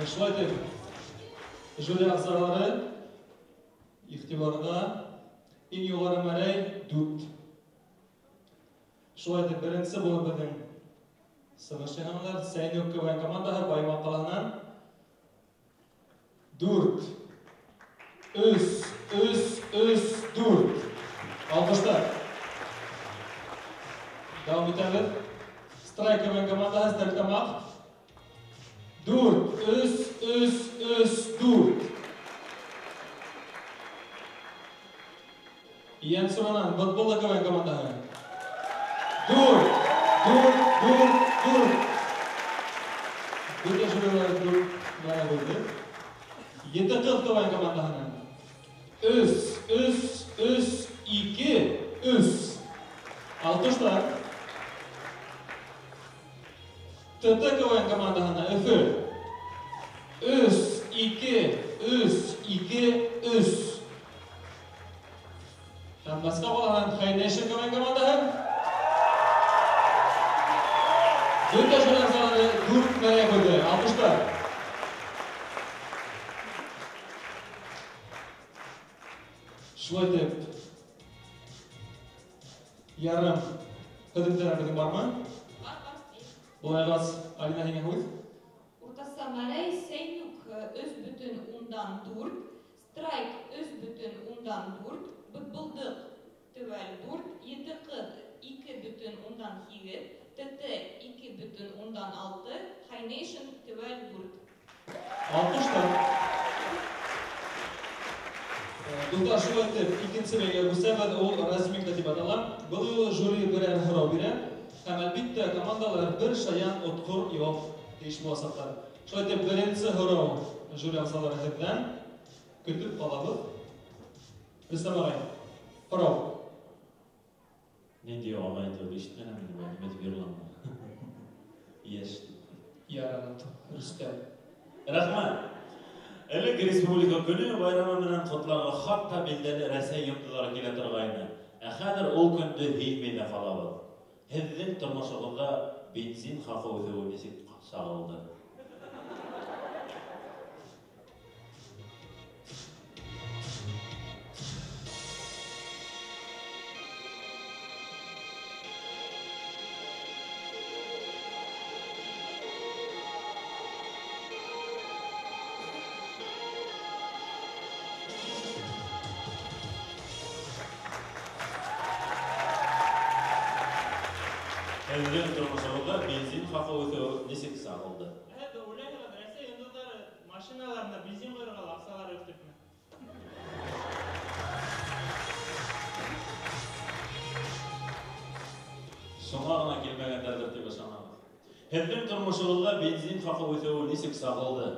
Шулай итеп, жюри әгъзалары игътибарга иң югары мәрәй 4. Шулай итеп, беренче булып безнең сыгыш яһанлар Сәйнүк КВН командаһы Баймак калаһынан 4 3 3 3 4. Алкышлар. Дәвам итәбез. Страйк КВН командаһы Стәрлетамак 4 3 3 3 4. Янсуранан Бытбылды КВН командаһы 4 4 4 4. Бөтә жюрилар 4 мәрә булды. Ете кыз КВН командаһынан 3 3 3 2 3. Алкышлар. ТТ КВН командаһына Өфө 3 2 3 2 3. Һәм Мәскәү калаһынан Хәйнәшин КВН командаһы. Бөтә жюри әгъзалары 4 мәрә куйды. Алкышлар. Шулай итеп, ярым һөҙөмтәләр беҙҙең бармы? Бар, бар. Булайғас, Алина, һиңә һүҙ. Уртаса мәрәй Сәйнүк 3,4, Страйк 3,4, Бытбылдыҡ төгәл 4, Ете ҡыҙ 2,8, ТТ 2,6, Хайнейшн төгәл 4. Алҡыштар. Дуҫтар, шулай итеп, икенсе бәйгә күсәбеҙ, ул разминка тип атала. Был юлы жюри берәр һорау бирә һәм, әлбиттә, командалар бер шаян отҡор яуап тейеш буласаҡтар. Шулай итеп, беренсе һорау жюри ағзалары һеҙҙән көтөп ҡалабыҙ. Рөстәм ағай, һорау. Ниндәй ағай тип ишетмәнем инде, нимә тип йырланды? Йәш. Ярар, Рөстәм. Рәхмәт. Элек Республика көнө байрамы менән ҡотларға хатта билдәле Рәсәй йондоҙҙары килә торғайны. Ә хәҙер ул көндө һиҙмәй ҙә ҡалабыҙ. Һеҙҙең тормошоғоҙҙа бензин хаҡы үҫеүе нисек сағылды? Һеҙҙең тормошоғоҙҙа бензин хаҡы үҫеүе нисек сағылды? Һеҙ уйлайһығыҙ, Рәсәй йондоҙҙары машиналарына бензин ҡойорға ла аҡсалары юҡ типме? Шуңа ғына килмәгәндәрҙер тип ышанабыҙ. Һеҙҙең тормошоғоҙҙа бензин хаҡы үҫеүе нисек сағылды?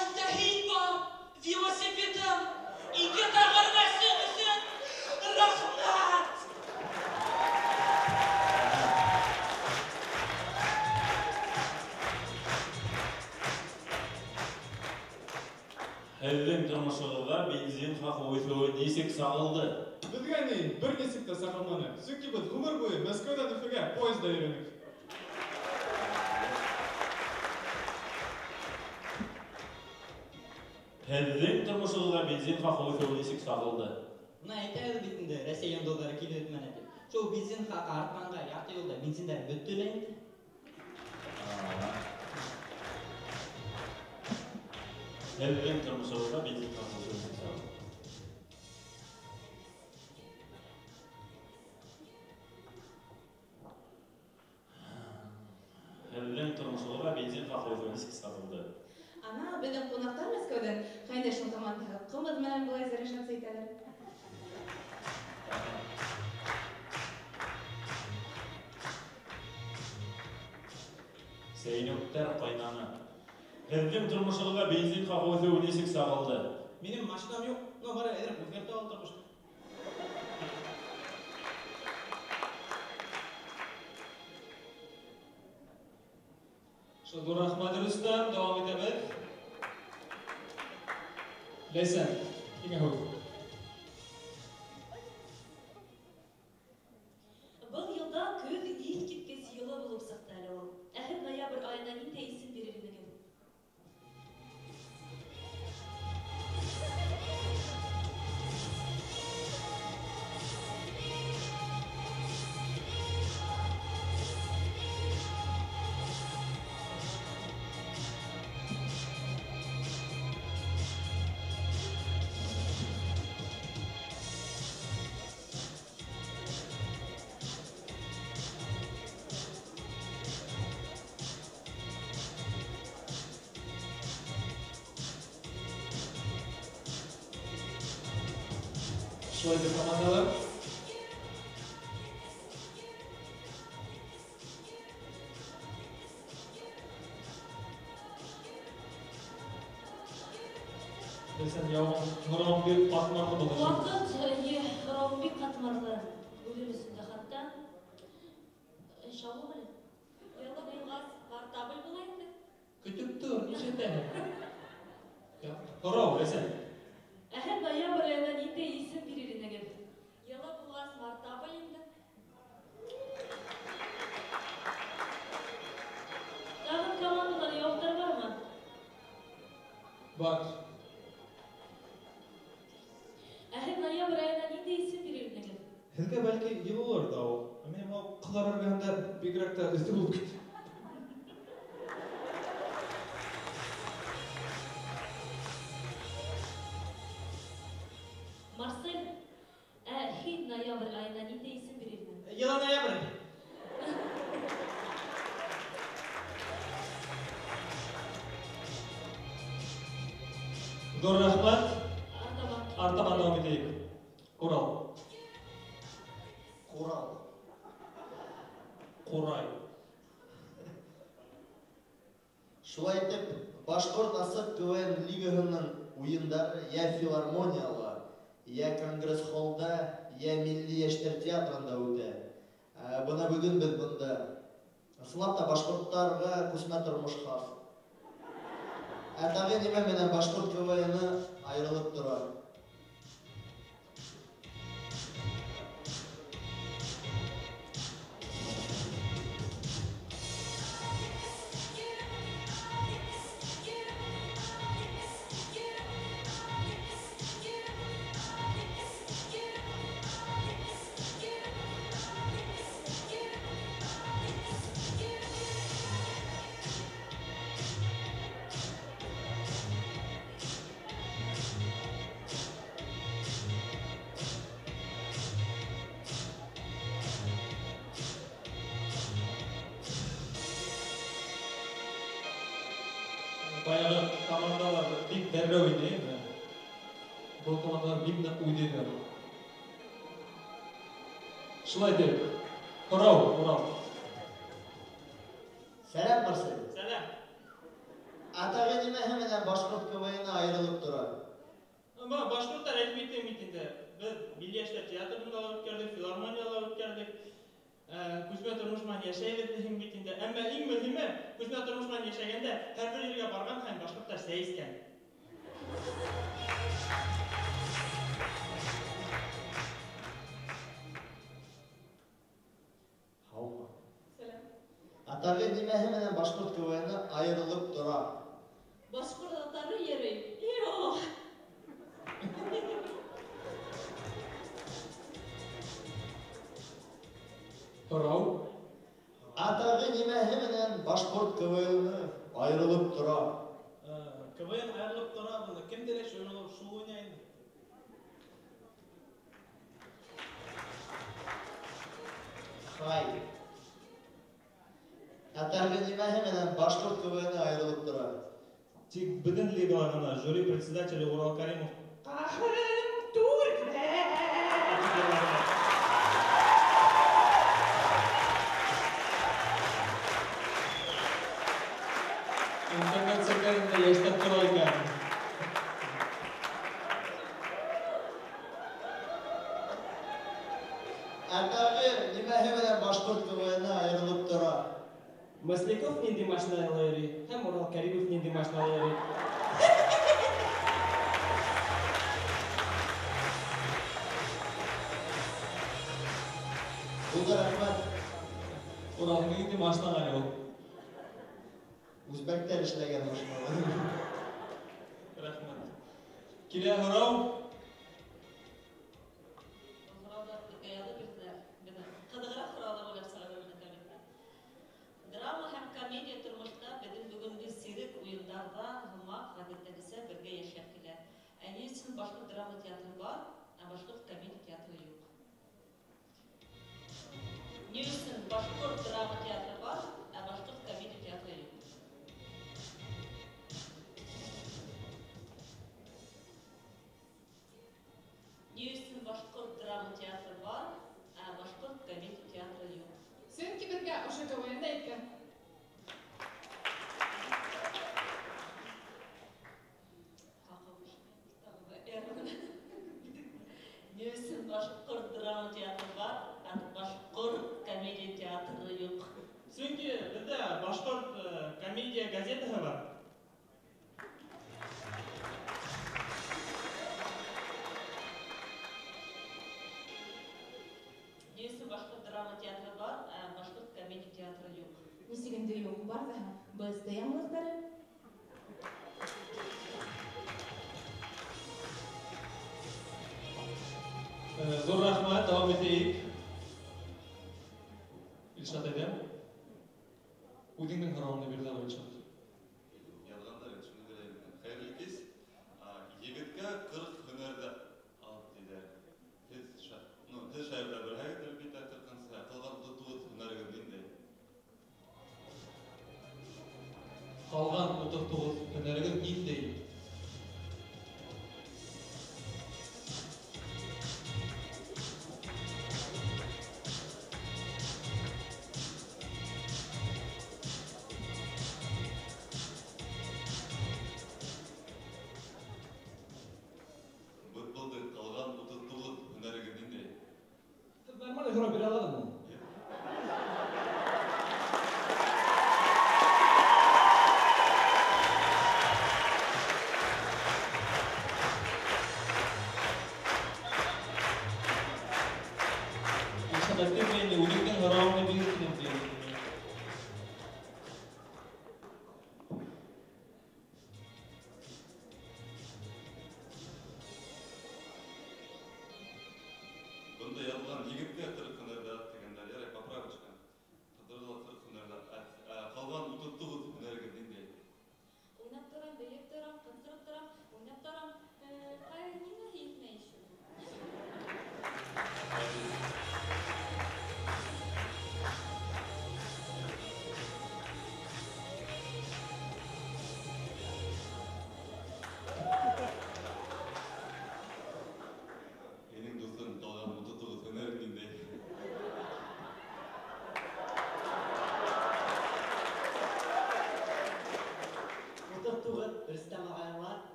Әлдә һин бар, велосипедым, ике тәгәрмәсең өсөн рәхмәт! Һеҙҙең тормошоғоҙҙа бензин хаҡы үҫеүе нисек сағылды? Беҙгә ни, бер нисек тә сағылманы. Сөнки беҙ ғүмер буйы Мәскәүҙән Өфөгә поезда йөрөнөк. Һеҙҙең тормошоғоҙҙа бензин хаҡы үҫеүе нисек сағылды? Бына әйтәбеҙ бит инде, Рәсәй йондоҙҙары килеп етмәне тип. Шул бензин хаҡы артҡанға ярты юлда бензиндар бөттө лә инде. Һеҙҙең тормошоғоҙҙа бензин хаҡы үҫеүе нисек сағылды? Һеҙҙең тормошоғоҙҙа бензин хаҡы үҫеүе нисек сағылды? Ана, беҙҙең ҡунаҡтар Мәскәүҙән Хайнешн командаһы ҡымыҙ менән былай заряжаться итәләр. Сәйнүктәр ҡайнаны. Һеҙҙең тормошоғоҙҙа бензин хаҡы үҫеүе нисек сағылды? Минең машинам юҡ, но бары әҙерәк үҙгәртә ал тормошто. Шул ҙур рәхмәт, Рөстәм, дауам итәбеҙ. Ләйсән, һиңә һүҙ. Был йылда көҙ иҫ киткес йылы булып сыҡты әле ул. Ә һеҙ ноябрь айына ниндәй Шулай итеп командалар. Белсәң, яуың бик ҡатмарлы булыр. Ваҡыт, һорауым бик ҡатмарлы. Үлем өсөн дә хатта. Шаулы әле. Йылы булғас, мартабел була инде. Көтөп тор, нишләтәһең? Һорау, Ләйсән. Ә ноябрь айына ниндәй исем бирер инегеҙ? Йылы булғас, мартабел инде. Тағын командалар яуаптар бармы? Бар. Ә ноябрь айына ниндәй исем бирер инегеҙ? Һеҙгә бәлки йылылыр ҙа ул. Ә мин мынау ҡыҙҙар эргәһендә бигерәк тә эҫе булып китте. Марсель, ә һин ноябрь айына ниндәй исем бирер инең? Йылы ноябрь. Ҙур рәхмәт. Артабан. Артабан дауам итәйек. Урал. Ҡурал. Ҡурай. Шулай итеп, Башҡорт асыҡ КВН лигаһының уйындары йә филармонияла, йә конгресс-холлда, йә милли йәштәр театрында үтә. Бына бөгөн беҙ бында. Ысынлап та башҡорттарға күсмә тормош хас. Ә тағы нимә менән башҡорт КВН-ы айырылып тора? Баяғы командалар бик дәррәү ине, әйме? Был командалар бик ныҡ уйнайҙар. Шулай итеп, һорау, Урал. Сәләм, Марсель. Сәләм. Ә тағы нимәһе менән башҡорт КВН-ы айырылып тора? Башҡорттар әйтеп киттем бит инде. Беҙ милли йәштәр театрында ла үткәрҙек, филармонияла үткәрҙек. Күсмә тормош менән йәшәйбеҙ тиһең бит инде. Әммә иң мөһиме, күсмә тормош менән йәшәгәндә һәр бер ергә барған һайын башҡорттар сәй эскән. Һаумы. Сәләм. Ә тағы нимәһе менән башҡорт КВН-ы айырылып тора? Башҡорт аттары йөрөй. Йо. Һорау. Ә тағы нимәһе менән башҡорт КВН-ы айырылып тора? КВН айырылып тора, бында кем теләй шул уйнай инде. Хай. Ә тағы нимәһе менән башҡорт КВН-ы айырылып тора? Тик беҙҙең лигала ғына жюри председателе Урал Каримов Ҡаһым түрҙә. Интернет селтәрендә йәштәр тора икән. Ә тағы нимәһе менән башҡорт КВН-ы айырылып тора? Масляков ниндәй машинала йөрөй һәм Урал Каримов ниндәй машинала йөрөй. Булды, рәхмәт. Урал ниндәй машинала әле ул? Үзбәктәр эшләгән машиналар. Рәхмәт. Килә һорау. Һорауҙар беҙгә яҙып бирҙеләр. Беҙ ҡыҙығыраҡ һорауҙар уйлап сығарып бирҙек. Драма һәм комедия тормошта беҙҙең бөгөнгө сирек уйындарҙа һымаҡ ғәҙәттәгесә бергә йәшәп килә. Ә ни өсөн башҡорт драма театры бар, ә башҡорт комедия театры юҡ? Ни өсөн башҡорт драма театры бар, ә башҡорт комедия театры юҡ? Ни өсөн башҡорт Юҡ, бар ҙаһа БСТ яңылыҡтары. Ҙур рәхмәт, дауам итәйек. Илшат, әйҙә. Үҙеңдең һорауыңды бир ҙә, Илшат. Яҙғандар, шуны беләйем. Хәйерле кис. Егеткә 40 һөнәрҙе ал тиҙәр. Һеҙ шайырҙа белһәгеҙ, әлбиттә, 40-нсы, ҡалған 39 һөнәрегеҙ ниндәй? Ҡалған 39 һөнәрегеҙ ниндәй?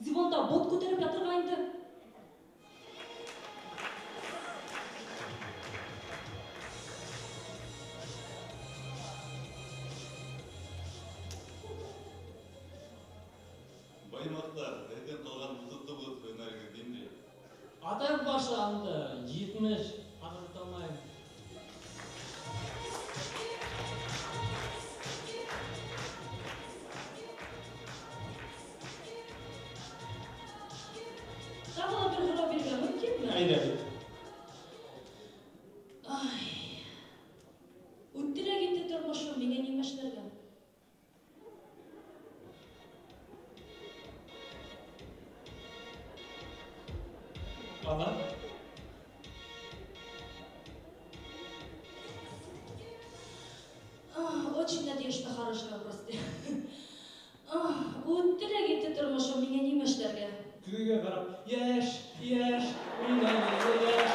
Диванда бот күтәреп ятырға инде. Баймаҡтар, һеҙҙең ҡалған 39 һөнәрегеҙ ниндәй? Атайым башы анды 70, ағырта алмайым. Тағы ла бер һорау бирергә мөмкинме? Әйҙә. Ай. Үтте лә китте тормошом, миңә нимә эшләргә? Ана? Очень надеюсь, что хороший вопрос. Үтте лә китте тормошом, миңә нимә эшләргә? Күгә ҡарап, йәш, йәш, мин әле йәш.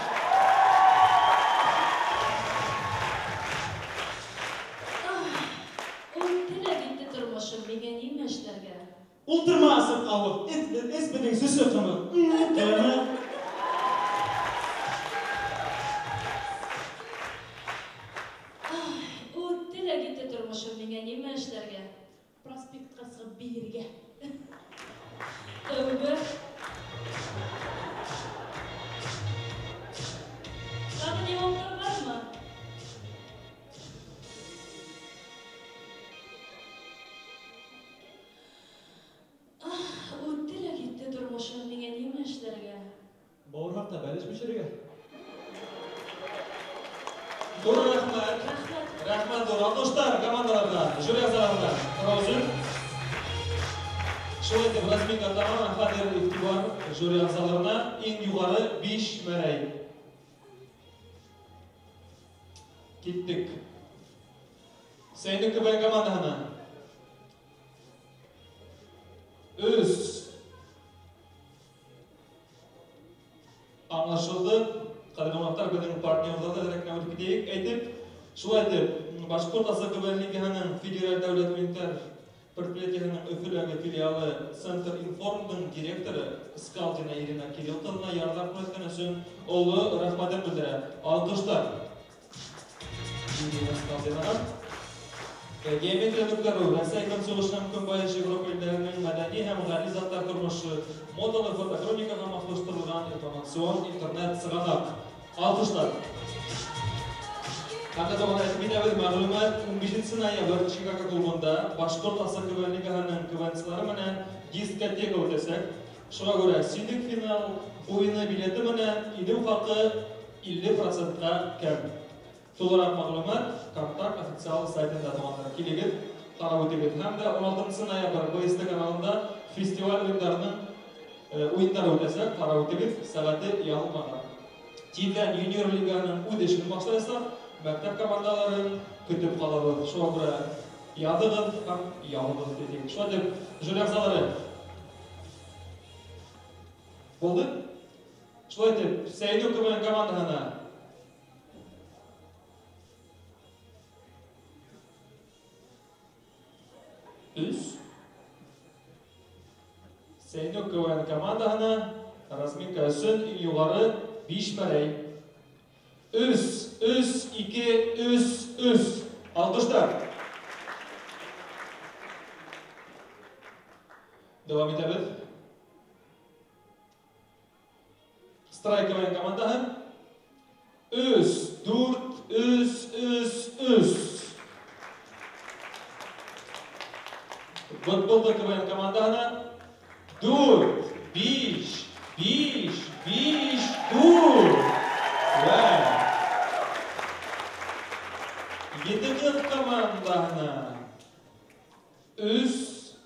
Үтте лә китте тормошом, миңә нимә эшләргә? Ултырма асыҡ ауыҙ, эс беҙҙең сөсө ҡымыҙ. Үтте лә китте тормошом, миңә нимә эшләргә? Проспектҡа сығып бейергә. Тәүбә. Тағы яуаптар бармы? Үтте лә китте тормошом, миңә нимә эшләргә? Бауырһаҡта бәлеш бешерергә. Ҙур рәхмәт. Рәхмәт ҙур. Алҡыштар командаларына, жюри ағзаларына. Һорау өсөн. Шулай итеп, разминка тамам. Хәҙер иғтибар жюри ағзаларына. Иң юғары 5 мәрәй. Киттек. Сәйнүк КВН командаһына. 3. Аңлашылды. Ҡәҙерле ҡунаҡтар, беҙҙең партнерҙар ҙа әҙерәк кенә үтеп китәйек. Әйтеп, шулай итеп, Башҡорт АС КВН лигаһының федераль дәүләт унитар предприятиеһының Өфөләге филиалы Центр Информдың директоры Скалдина Ирина Кирилл ҡыҙына ярҙам күрһәткән өсөн оло рәхмәтен белдерә. Алҡыштар Ирина Скалдинаға. Геометрияны үткәрү, Рәсәй көнсығыш һәм көнбайыш Европа илдәренең мәҙәни һәм ғәли заттар тормошо, модалы фотохроникаға махлаштырылған информацион интернет сығанаҡ. Алҡыштар. Һәм дә туғандар, әйтеп китәбеҙ, мәғлүмәт 15 ноябрь Чикаго клубында Башҡорт Асыҡ КВН лигаһының КВНсылары менән дискотека үтәсәк. Шуға күрә синдек финал уйыны билеты менән инеү хаҡы 50%-ҡа кәм. Тулыраҡ мәғлүмәт Контакт официал сайтында, туғандар. Килегеҙ, ҡарап үтегеҙ. Һәм дә 16 ноябрь БСТ каналында фестиваль уйындарының уйындары үтәсәк, ҡарап үтегеҙ, сәғәте яҙылмаған. Тиҙҙән юниор лиганың үҙ эшен башлаясаҡ, мәктәп командаларын көтөп ҡалабыҙ. Шуға күрә яҙығыҙ һәм ялығыҙ тиҙ. Шулай итеп, жюри ағзалары булды. Шулай итеп, Сәйнү КВН командаһына 3, Сәйнү КВН командаһына разминка өсөн иң юғары 5 мәрәй. 3, 3, 2, 3, 3. Алҡыштар. Дауам итәбеҙ. Страйк КВН командаһы 3, 4, 3, 3, 3. Футболда КВН командаһына 4, 5, 5, 5, 4. Вә Ете ҡыҙ командаһына 3,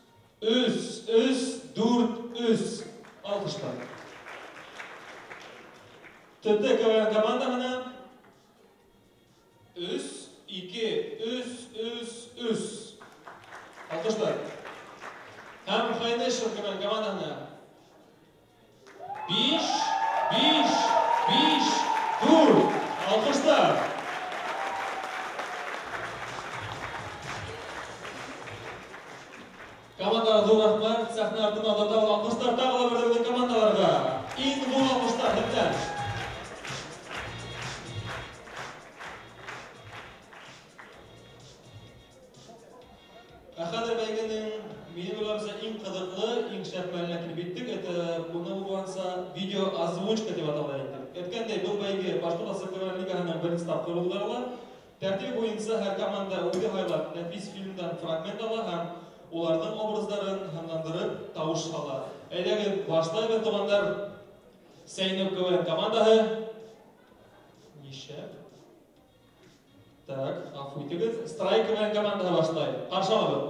3, 3, 4, 3. Алҡыштар. ТТ КВН командаһына 3, 2, 3, 3, 3. Алҡыштар. Һәм Хайнешев КВН командаһына 5, 5, 5, 4. Алҡыштар. Командалар ҙур рәхмәт. Сәхнә артына оҙатабыҙ. Алҡыштар тағы ла бер беҙҙең командаларға. Иң ҙур алҡыштар һеҙҙән. Ә хәҙер бәйгенең минең уйлауымса иң ҡыҙыҡлы, иң шәп мәленә килеп еттек. Это быны булғанса видео озвучка тип атала инде. Әйткәндәй, был бәйге Башҡорт Асыҡ КВН лигаһының беренсе тапҡыры уҙғарыла. Тәртибе буйынса һәр команда үҙе һайлап нәфис фильмдан фрагмент ала һәм уларҙың образдарын һынландырып тауыш һала. Әйҙәгеҙ, башлайбыҙ, туғандар. Сәйнү КВН командаһы нишәп? Так, ғәфү итегеҙ. Страйк КВН командаһы башлай. Ҡаршы алабыҙ.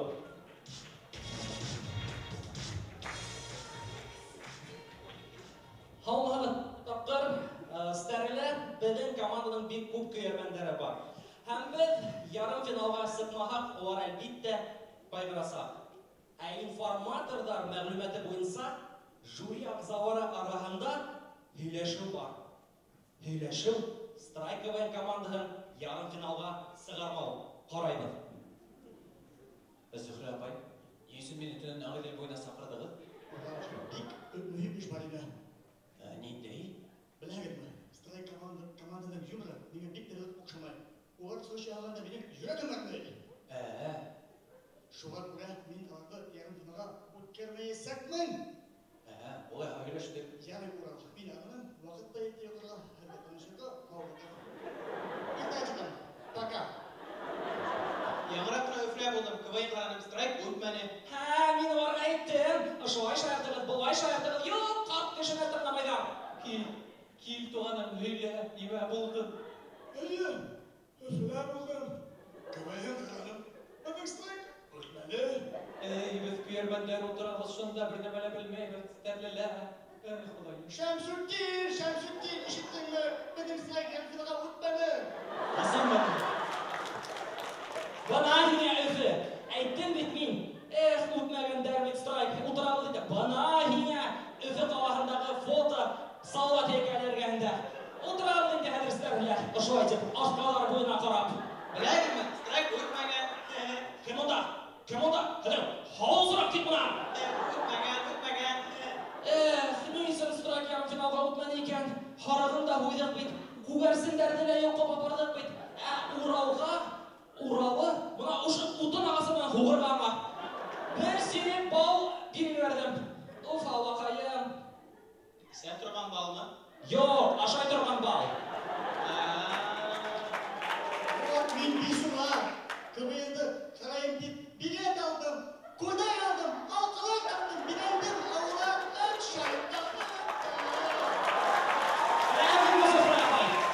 Һаумыһығыҙ, тапҡыр. Стәрелә беҙҙең команданың бик күп көйәрмәндәре бар. Һәм беҙ ярым финалға сыҡмаһаҡ, улар әлбиттә ҡайғырасаҡ. Ә информаторҙар мәғлүмәте буйынса жюри ағзалары араһында һөйләшеү бар. Һөйләшеү Страйк КВН командаһын ярым финалға сығармау. Ҡарайбыҙ. Зөһрә апай, ни өсөн мине төнөн Ағиҙел буйына саҡырҙығыҙ? Бик мөһим эш бар ине. Ниндәй? Беләһегеҙме, Страйк команданың юморы миңә бик тә оҡшамай. Улар сығыш яһағанда минең йөрәгем әрней. Шуға күрә мин уларҙы ярым финалға үткәрмәйәсәкмен. Улай һөйләштек. Ярай, Урал, мин арыным, ваҡыт та етте йоҡларға, һеҙгә тыныс йоҡо, һаулыҡ. Иртәгә сығам. Пока. Яңыраҡ ҡына Өфөлә булдым, КВН ҡараным, Страйк үтмәне. Һә, мин уларға әйттем. Ошолай шаяртығыҙ, былай шаяртығыҙ. Юҡ, ҡарт кешене тыңламайҙар. Кил, кил, туғаным, һөйлә, нимә булды? Эйе, Өфөлә булдым. КВН ҡараным. Беҙҙең Страйк үтмәне. Эй, беҙ көйәрмәндәр ултырабыҙ шунда, бер нәмә лә белмәйбеҙ, Стәрлелә. Эй, Хоҙайым. Шәмсетдин, Шәмсетдин, ишеттеңме? Беҙҙең Страйк ярым финалға үтмәне. Ҡасан бына? Бына һиңә Өфө. Әйттем бит мин. Эх, үтмәгәндәр бит Страйк. Ултырабыҙ итә. Бына һиңә Өфө ҡалаһындағы фото Салават һәйкәле эргәһендә. Ултырабыҙ инде хәҙер Стәрлелә. Ошолай тип, арҡалар буйына ҡарап. Беләһегеҙме, Страйк үтмәгән. Кем унда? Кем унда? Хәҙер, һау сорап кит бынан. Үтмәгән, үтмәгән. Эх, ни өсөн Страйк ярым финалға үтмәне икән? Һарығын да һуйҙыҡ бит, күгәрсендәрҙе лә йолҡоп апарҙыҡ бит. Ә Уралға, Уралы, бына ошо утын ағасы менән һуғырғанға. Бер сирек бал бирҙем. Уф, Аллаҡайым. Эсә торған балмы? Юҡ, ашай торған бал. Вот мин бисуға КВН-ды ҡарайым тип билет алдым, күлдәк алдым, алҡалар таптым, билендем, ауылға өс шарик таптым.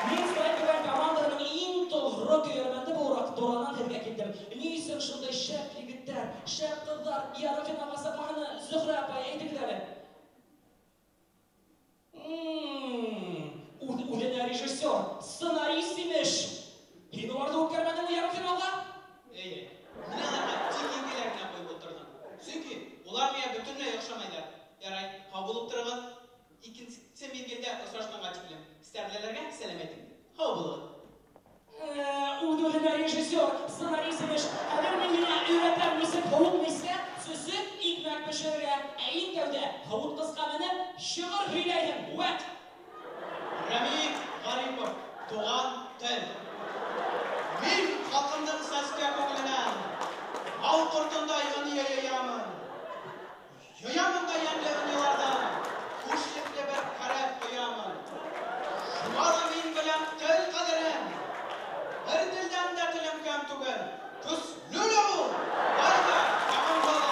Мин Страйк КВН командаһының иң тоғро көйәрмәнде булараҡ туранан һеҙгә килдем. Ни өсөн шундай шәп егеттәр, шәп ҡыҙҙар ярым финалға сыҡмағаны, Зөһрә апай, әйтегеҙ әле. Үҙенә режиссер, сценарист имеш. Һин уларҙы үткәрмәнеңме ярым финалға? Эйе. Мин аларға тик еңгәләр генә ҡуйып ултырҙым. Сөнки улар миңә бөтөнләй оҡшамайҙар. Ярай, һау булып тороғоҙ. Икенсе миҙгелдә осрашҡанға тиклем. Стәрлеләргә сәләм әйтең. Һау булығыҙ. Үҙ-үҙенә режиссер, сценарист имеш. Хәҙер мин һиңә өйрәтәм нисек һыуыҡ мискә сөсөп икмәк бешерергә. Ә иң тәүҙә һыуытҡысҡа менеп шиғыр һөйләйһең. Вәт! Рәми Ғарипов, туған тел. Мин халҡымдың сәскә күңеленән бал ҡортондай ынйы йыямын. Йыямын да йәнле ынйыларҙан күшлекле бер хәреф ҡоямын. Шуға ла мин беләм тел ҡәҙерен. Бер телдән дә телем кәм түгел. Көслө лә ул, бай ҙа, яғымлы ла.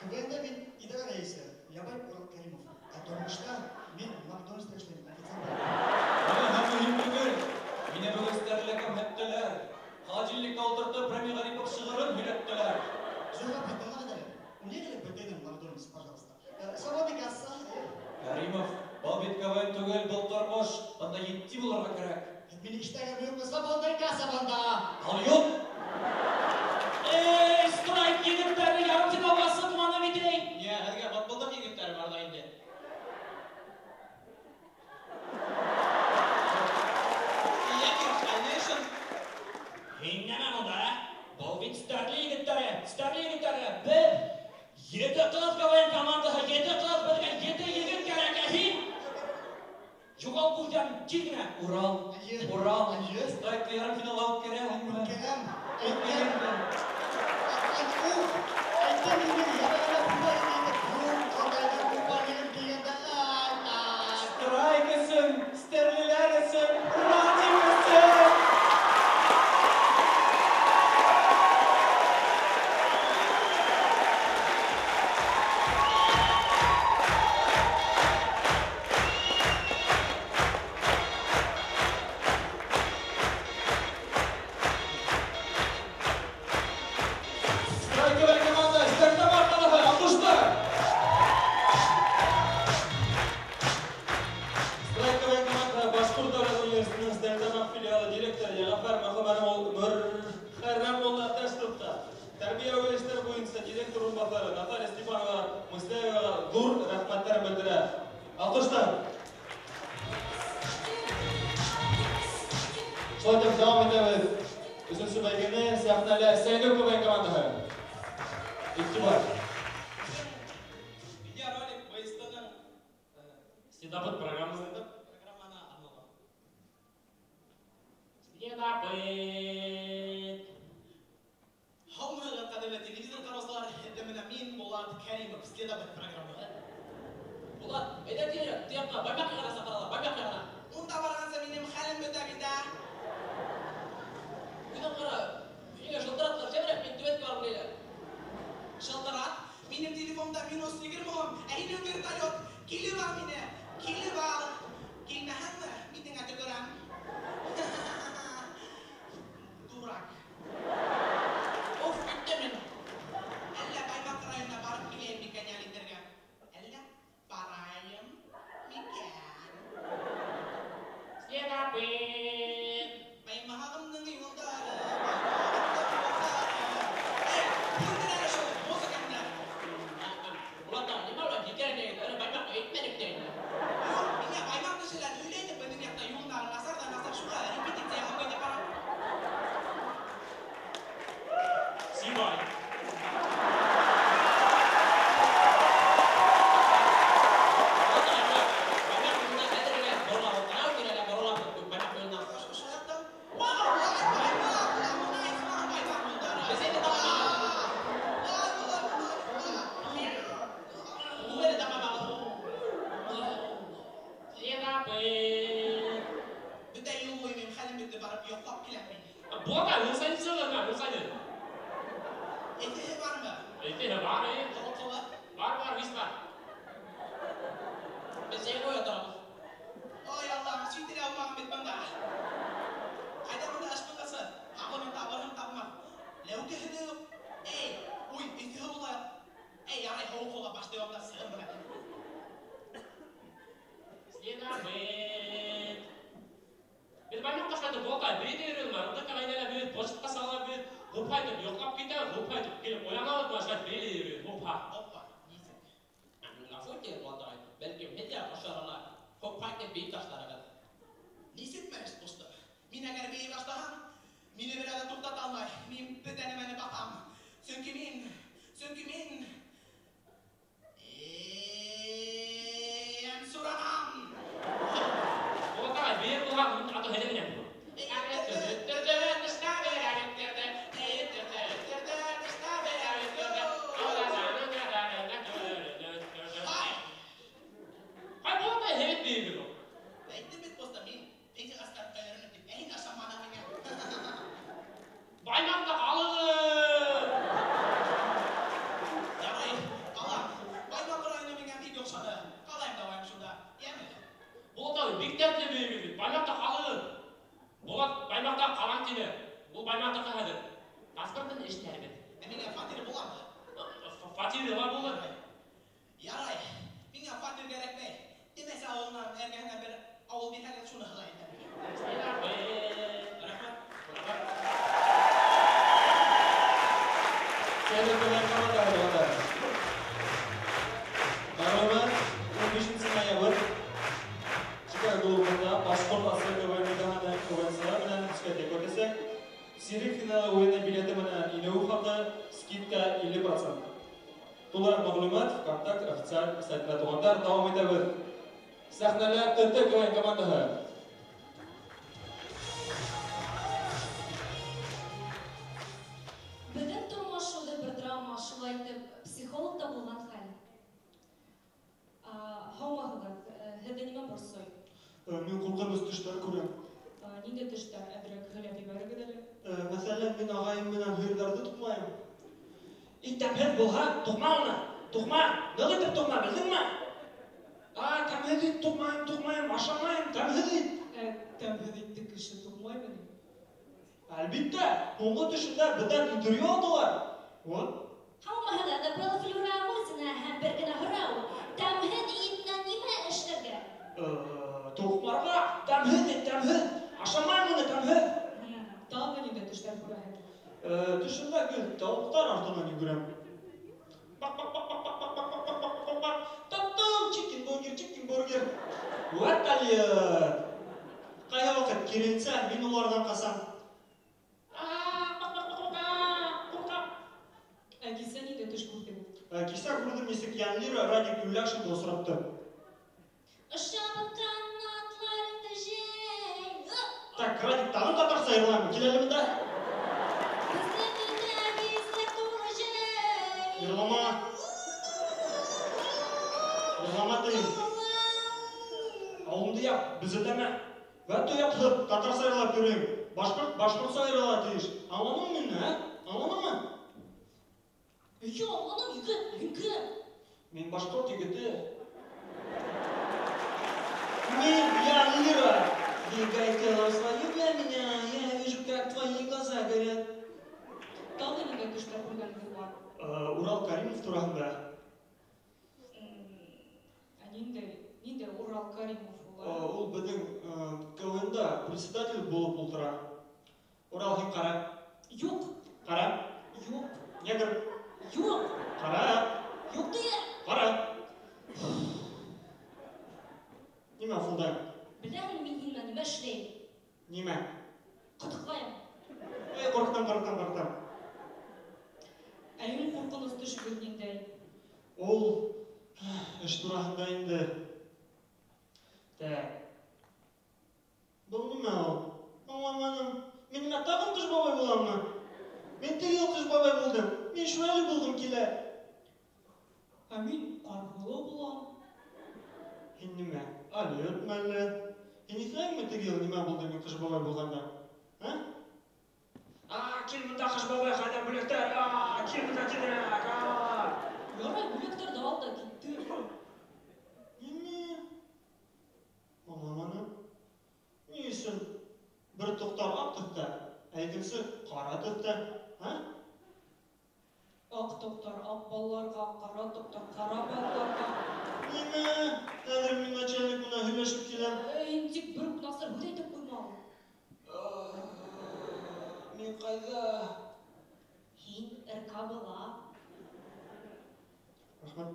КВН-да мин идара рәйесе, Ябай Урал Кәримов. Ә тормошта мин Макдональдста эшләйем, официант. Һәм мөһим түгел. Мине бөгөн Стәрлегә кәмһеттеләр. Холодильникта ултыртып, Рәми Ғарипов шиғырын һөйләттеләр. Зөһрә апай, тыңлағыҙ әле. Уехали бөтәйҙән Макдональдс, пожалуйста. Свободный касса. Кәримов, был бит КВН түгел, был тормош. Бында етди булырға кәрәк. Мин эштәгем юҡмы, свободный касса бында. Ал юҡ. Эй, Страйк егеттәре ярым финалға сыҡманы бит, эй. Ниә, һеҙгә батбылдыҡ егеттәре бар ҙа инде. Ләкин хәл ни өсөн? Һин нәмә монда, ә? Был бит Стәрле егеттәре, Стәрле егеттәре. Беҙ ете ҡыҙ КВН командаһы, ете ҡыҙ, беҙгә ете егет кәрәк, ә һин? Юғал күҙҙән, тиҙ генә. Урал, Әйе. Урал, Әйе. Страйкты ярым финалға үткәрәһеңме? Үткәрәм. Үткәрәм. Әйтәм, әйтәм инде, ябай ғына футбол инде. Юҡ, ҡалдайҙың купальнигын кейгәндә, ай, ай. Страйк өсөн, Стәрлеләр өсөн, Радик өсөн. Страйк КВН команда, Стәрлетамаҡ ҡалаһы, алҡыштар. Страйк КВН команда Башҡорт дәүләт университетының Стәрлетамаҡ филиалы директоры Йәғәфәр Мөхәррәм улы Әтәшевҡа, тәрбиәүи эштәр буйынса директор урынбаҫары Наталья Степанова Муслаеваға ҙур рәхмәттәр белдерә. Алҡыштар. Шулай итеп дауам итәбеҙ. Өсөнсө бәйгене сәхнәлә Сәйҙү КВН командаһы. Иғтибар. Видеоролик БСТ-ның Следопыт программаһында. программаһына арналған. Следопыт. Һаумыһығыҙ, ҡәҙерле телевизор ҡараусылар, һеҙҙең менән мин, Булат Кәримов, Следопыт программаһы. Булат, әйҙә тиҙерәк, тияҡҡа, Баймаҡ яғына саҡыралар, Баймаҡ яғына. Унда барғанса минең хәлем бөтә бит, ә? Үҙең ҡара, һиңә шылтыраталар, шәберәк, мин төбәккә барып киләм. Шылтырат, минең телефонда минус егерме һум, ә һинең вертолет. Килеп ал мине, килеп ал. Килмәһәңме, битеңә төкөрәм. Дурак. Уф, киттем мин. Әллә Баймаҡ районына барып киләйем микән ял итергә? Әллә барайым микән? Следопыт. Баймағымдың юлдары, Баймағымдың юлдары. Эй, Эҫеһе бар, эй. Һыуыҡ һыуы? Бар, бар, вис бар. Беҙ сәй ҡуя торабыҙ. Ой, Аллам, сит ил алмаған бит бында. Ҡайҙа бында ышпыңғысы? Һабынын табырһың, тапмаҫ. Ләүкәһе лә юҡ. Эй, уй, эҫеһе була. Эй, ярай, һыуыҡ һыуға баш тейеп та сығыр бына. Следопыт. Беҙ баймаҡҡа шулай итеп Булатай бейҙе йөрөйбөҙ, ылдыҡ ғаиләлә беҙ, почтҡа сала беҙ, һупһа итеп йоҡлап китәбеҙ, һупһа итеп килеп уянабыҙ, бына шулай бейҙе йөрөйбөҙ, һупһа. Опа, нисек? Ғәфү итегеҙ, Булатай, бәлкем һеҙ ҙә ошо арала һупһа итеп бейеп ташларығыҙ. Нисек мәш, ҡустым? Мин әгәр бейей башлаһам, мине берәү ҙә туҡтата алмай. Мин бөтә нәмәне баҫам. Сөнки мин, сөнки мин Суранам. Булатай, бейер булған, аты һөйләп инәм. Һай, Булатай, һәйбәт бейер ул. Әйттем бит, ҡустым, мин пенсияға сығып йөрөнөм тип. Ә һин ашаманың миңә. Баймаҡта ҡалығыҙ. Ярай, ҡалам. Баймаҡ районы миңә бик оҡшаны. Ҡалайым да барайым шунда. Йәме? Булатай, бик тәмле бейер бит. Баймаҡта ҡалығыҙ. Булат Баймаҡта ҡалам тине. Ул Баймаҡтыҡы хәҙер. Паспортын эшләрбеҙ. Ә миңә фатир буламы? Фатиры ла булыр. Ярай, миңә фатир кәрәкмәй. Темәсә ауылынан эргәһенә бер ауыл бирһәгеҙ, шуны һыға итәм. Рәхмәт. Сәлем менән команда туғандар. Мәғлүмәт 15 ноябрь Чикаго клубында Башҡорт асы КВН лигаһының КВНсылар менән дискотека үтәсәк. Сирек финалы уйыны билеты менән инеү хаҡы скидка 50%. Тулыраҡ мәғлүмәт ВКонтакте официаль сайтында туғандар. Дауам итәбеҙ. Сәхнәлә ТТ КВН командаһы. Беҙҙең тормош үҙе бер драма, шулай итеп психолог та булған хәл. Һаумыһығыҙ, һеҙҙе нимә борсой? Мин ҡурҡыныс төштәр күрәм. Ниндәй төштәр? Әҙерәк һөйләп ебәрегеҙ әле. Мәҫәлән, мин ағайым менән һыйырҙарҙы туҡмайым. Ит тәмһеҙ булһа, туҡма уны. Туҡма, ныҡ итеп туҡма, белдеңме? Тәмһеҙ ит туҡмайым, туҡмайым, ашамайым, тәмһеҙ ит. Тәмһеҙ итте кеше туҡмаймы ни? Әлбиттә, һуңғы төшөмдә беҙҙән интервью алдылар. Вот. Һаумыһығыҙ, был Флюра Мурзина һәм бер генә һорау. Тәмһеҙ ит менән нимә эшләргә? Туҡмарға, тәмһеҙ ит, тәмһеҙ. Ашамайым уны, тәмһеҙ. Тағы ниндәй төштәр күрәһең? Төшөмдә гел тауыҡтар артынан йүгерәм. Бак, бак, бак, бак, бак, бак, бак, бак, бак, бак, бак. Таптым, чикен бургер, чикен бургер. Вәт әле. Ҡайһы ваҡыт киренсә, мин уларҙан ҡасам. Ә кисә ниндәй төш күрҙең? Кисә күрҙем, нисек Йәнлира Радик Юльяшинды осратты. Ышабыҡҡан атларыңды жәй. Так, Радик тағы татарса йырлаймы? Кил әле бында. Беҙҙең өйҙә бисәк тулы жәй. Йырлама. Йырлама тейем. Ауылымды яп, безелдәмә. Вәт оятһыҙ, татарса йырлап йөрөйөм. Башҡорт башҡортса йырларға тейеш. Аңланыңмы мине, ә? Аңланыңмы? Юҡ, аңланым, егет, һин кем? Мин башҡорт егете. Мин Йәнлира. Двигай телом свою для меня, я вижу, как твои глаза горят. Тағы ниндәй төштәр күргәнегеҙ бар? Урал Каримов тураһында. Ә ниндәй Урал Каримов ул? Ул беҙҙең КВНда председатель булып ултыра. Урал, һин ҡара. Юҡ. Ҡара. Юҡ. Негр. Юҡ. Ҡара. Юҡ тиә. Ҡара. Нимә фылдайым? Беләһеңме, мин һинән нимә эшләйем? Нимә? Ҡытыҡлайым. Эй, ҡурҡтым, ҡурҡтым, ҡурҡтым. Ә иң ҡурҡыныс төшөгөҙ ниндәй? Ул эш тураһында инде. Так. Был нимә ул? Аңламаным. Мин нимә, тағын Ҡыш бабай буламмы? Мин теге йыл Ҡыш бабай булдым. Мин Шүрәле булғым килә. Ә мин Ҡарһылыу булам. Һин нимә? Алйотмы әллә? Һин иҫләйеңме теге йыл нимә булды мин Ҡыш бабай булғанда? Ә? Кил бында Ҡыш бабай, ҡайҙа бүләктәр? Кил бында тиҙерәк. ә икенсе ҡара төҫтә. Ә? Аҡ тоҡтар аҡ балаларға, ҡара тоҡтар ҡара балаларға. Нимә? Хәҙер мин начальник менән һөйләшеп киләм. Эй, тик бер үк насар һүҙ әйтеп ҡуйма. Мин ҡайҙа? Һин РКБ-ла. Рәхмәт.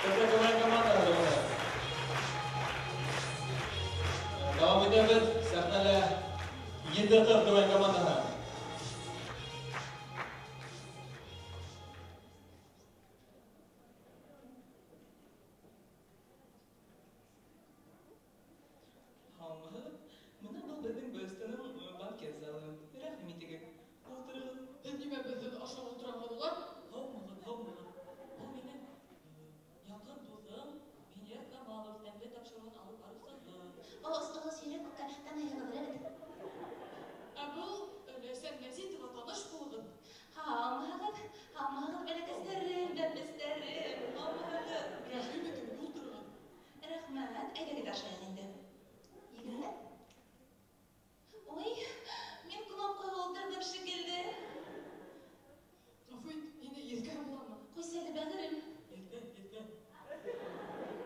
Төрлө КВН командалары бар. Дауам итәбеҙ. Сәхнәлә 7 ҡыҙ КВН командаһы. Һаумыһығыҙ? Бына был беҙҙең БСТ-ның банкет залы. Рәхим итегеҙ. Ултырығыҙ. Һеҙ нимә беҙҙең ашап ултырағыҙ улар? Һаумыһығыҙ, һаумыһығыҙ. Был минең яҡын дуҫым Венер Камалов тәмле тапшырыуын алып барыусыһы. Ағыз һөйләп күпкә таныйһығыҙ бит. Ә был Ләйсән Мәзитова, таныш булығыҙ. Һаумыһығыҙ, һаумыһығыҙ, бәләкәстәрем, бәпестәрем. Һаумыһығыҙ. Рәхим итегеҙ, ултырығыҙ. Рәхмәт. Әйҙәгеҙ ашайыҡ инде. Егерме? Ой, мин кнопкаға ултырҙым шикелле. Ғәфү ит, һине еҫкәһе буламы? Ҡуйсы әле, бәғерем. Еҫкә, еҫкә.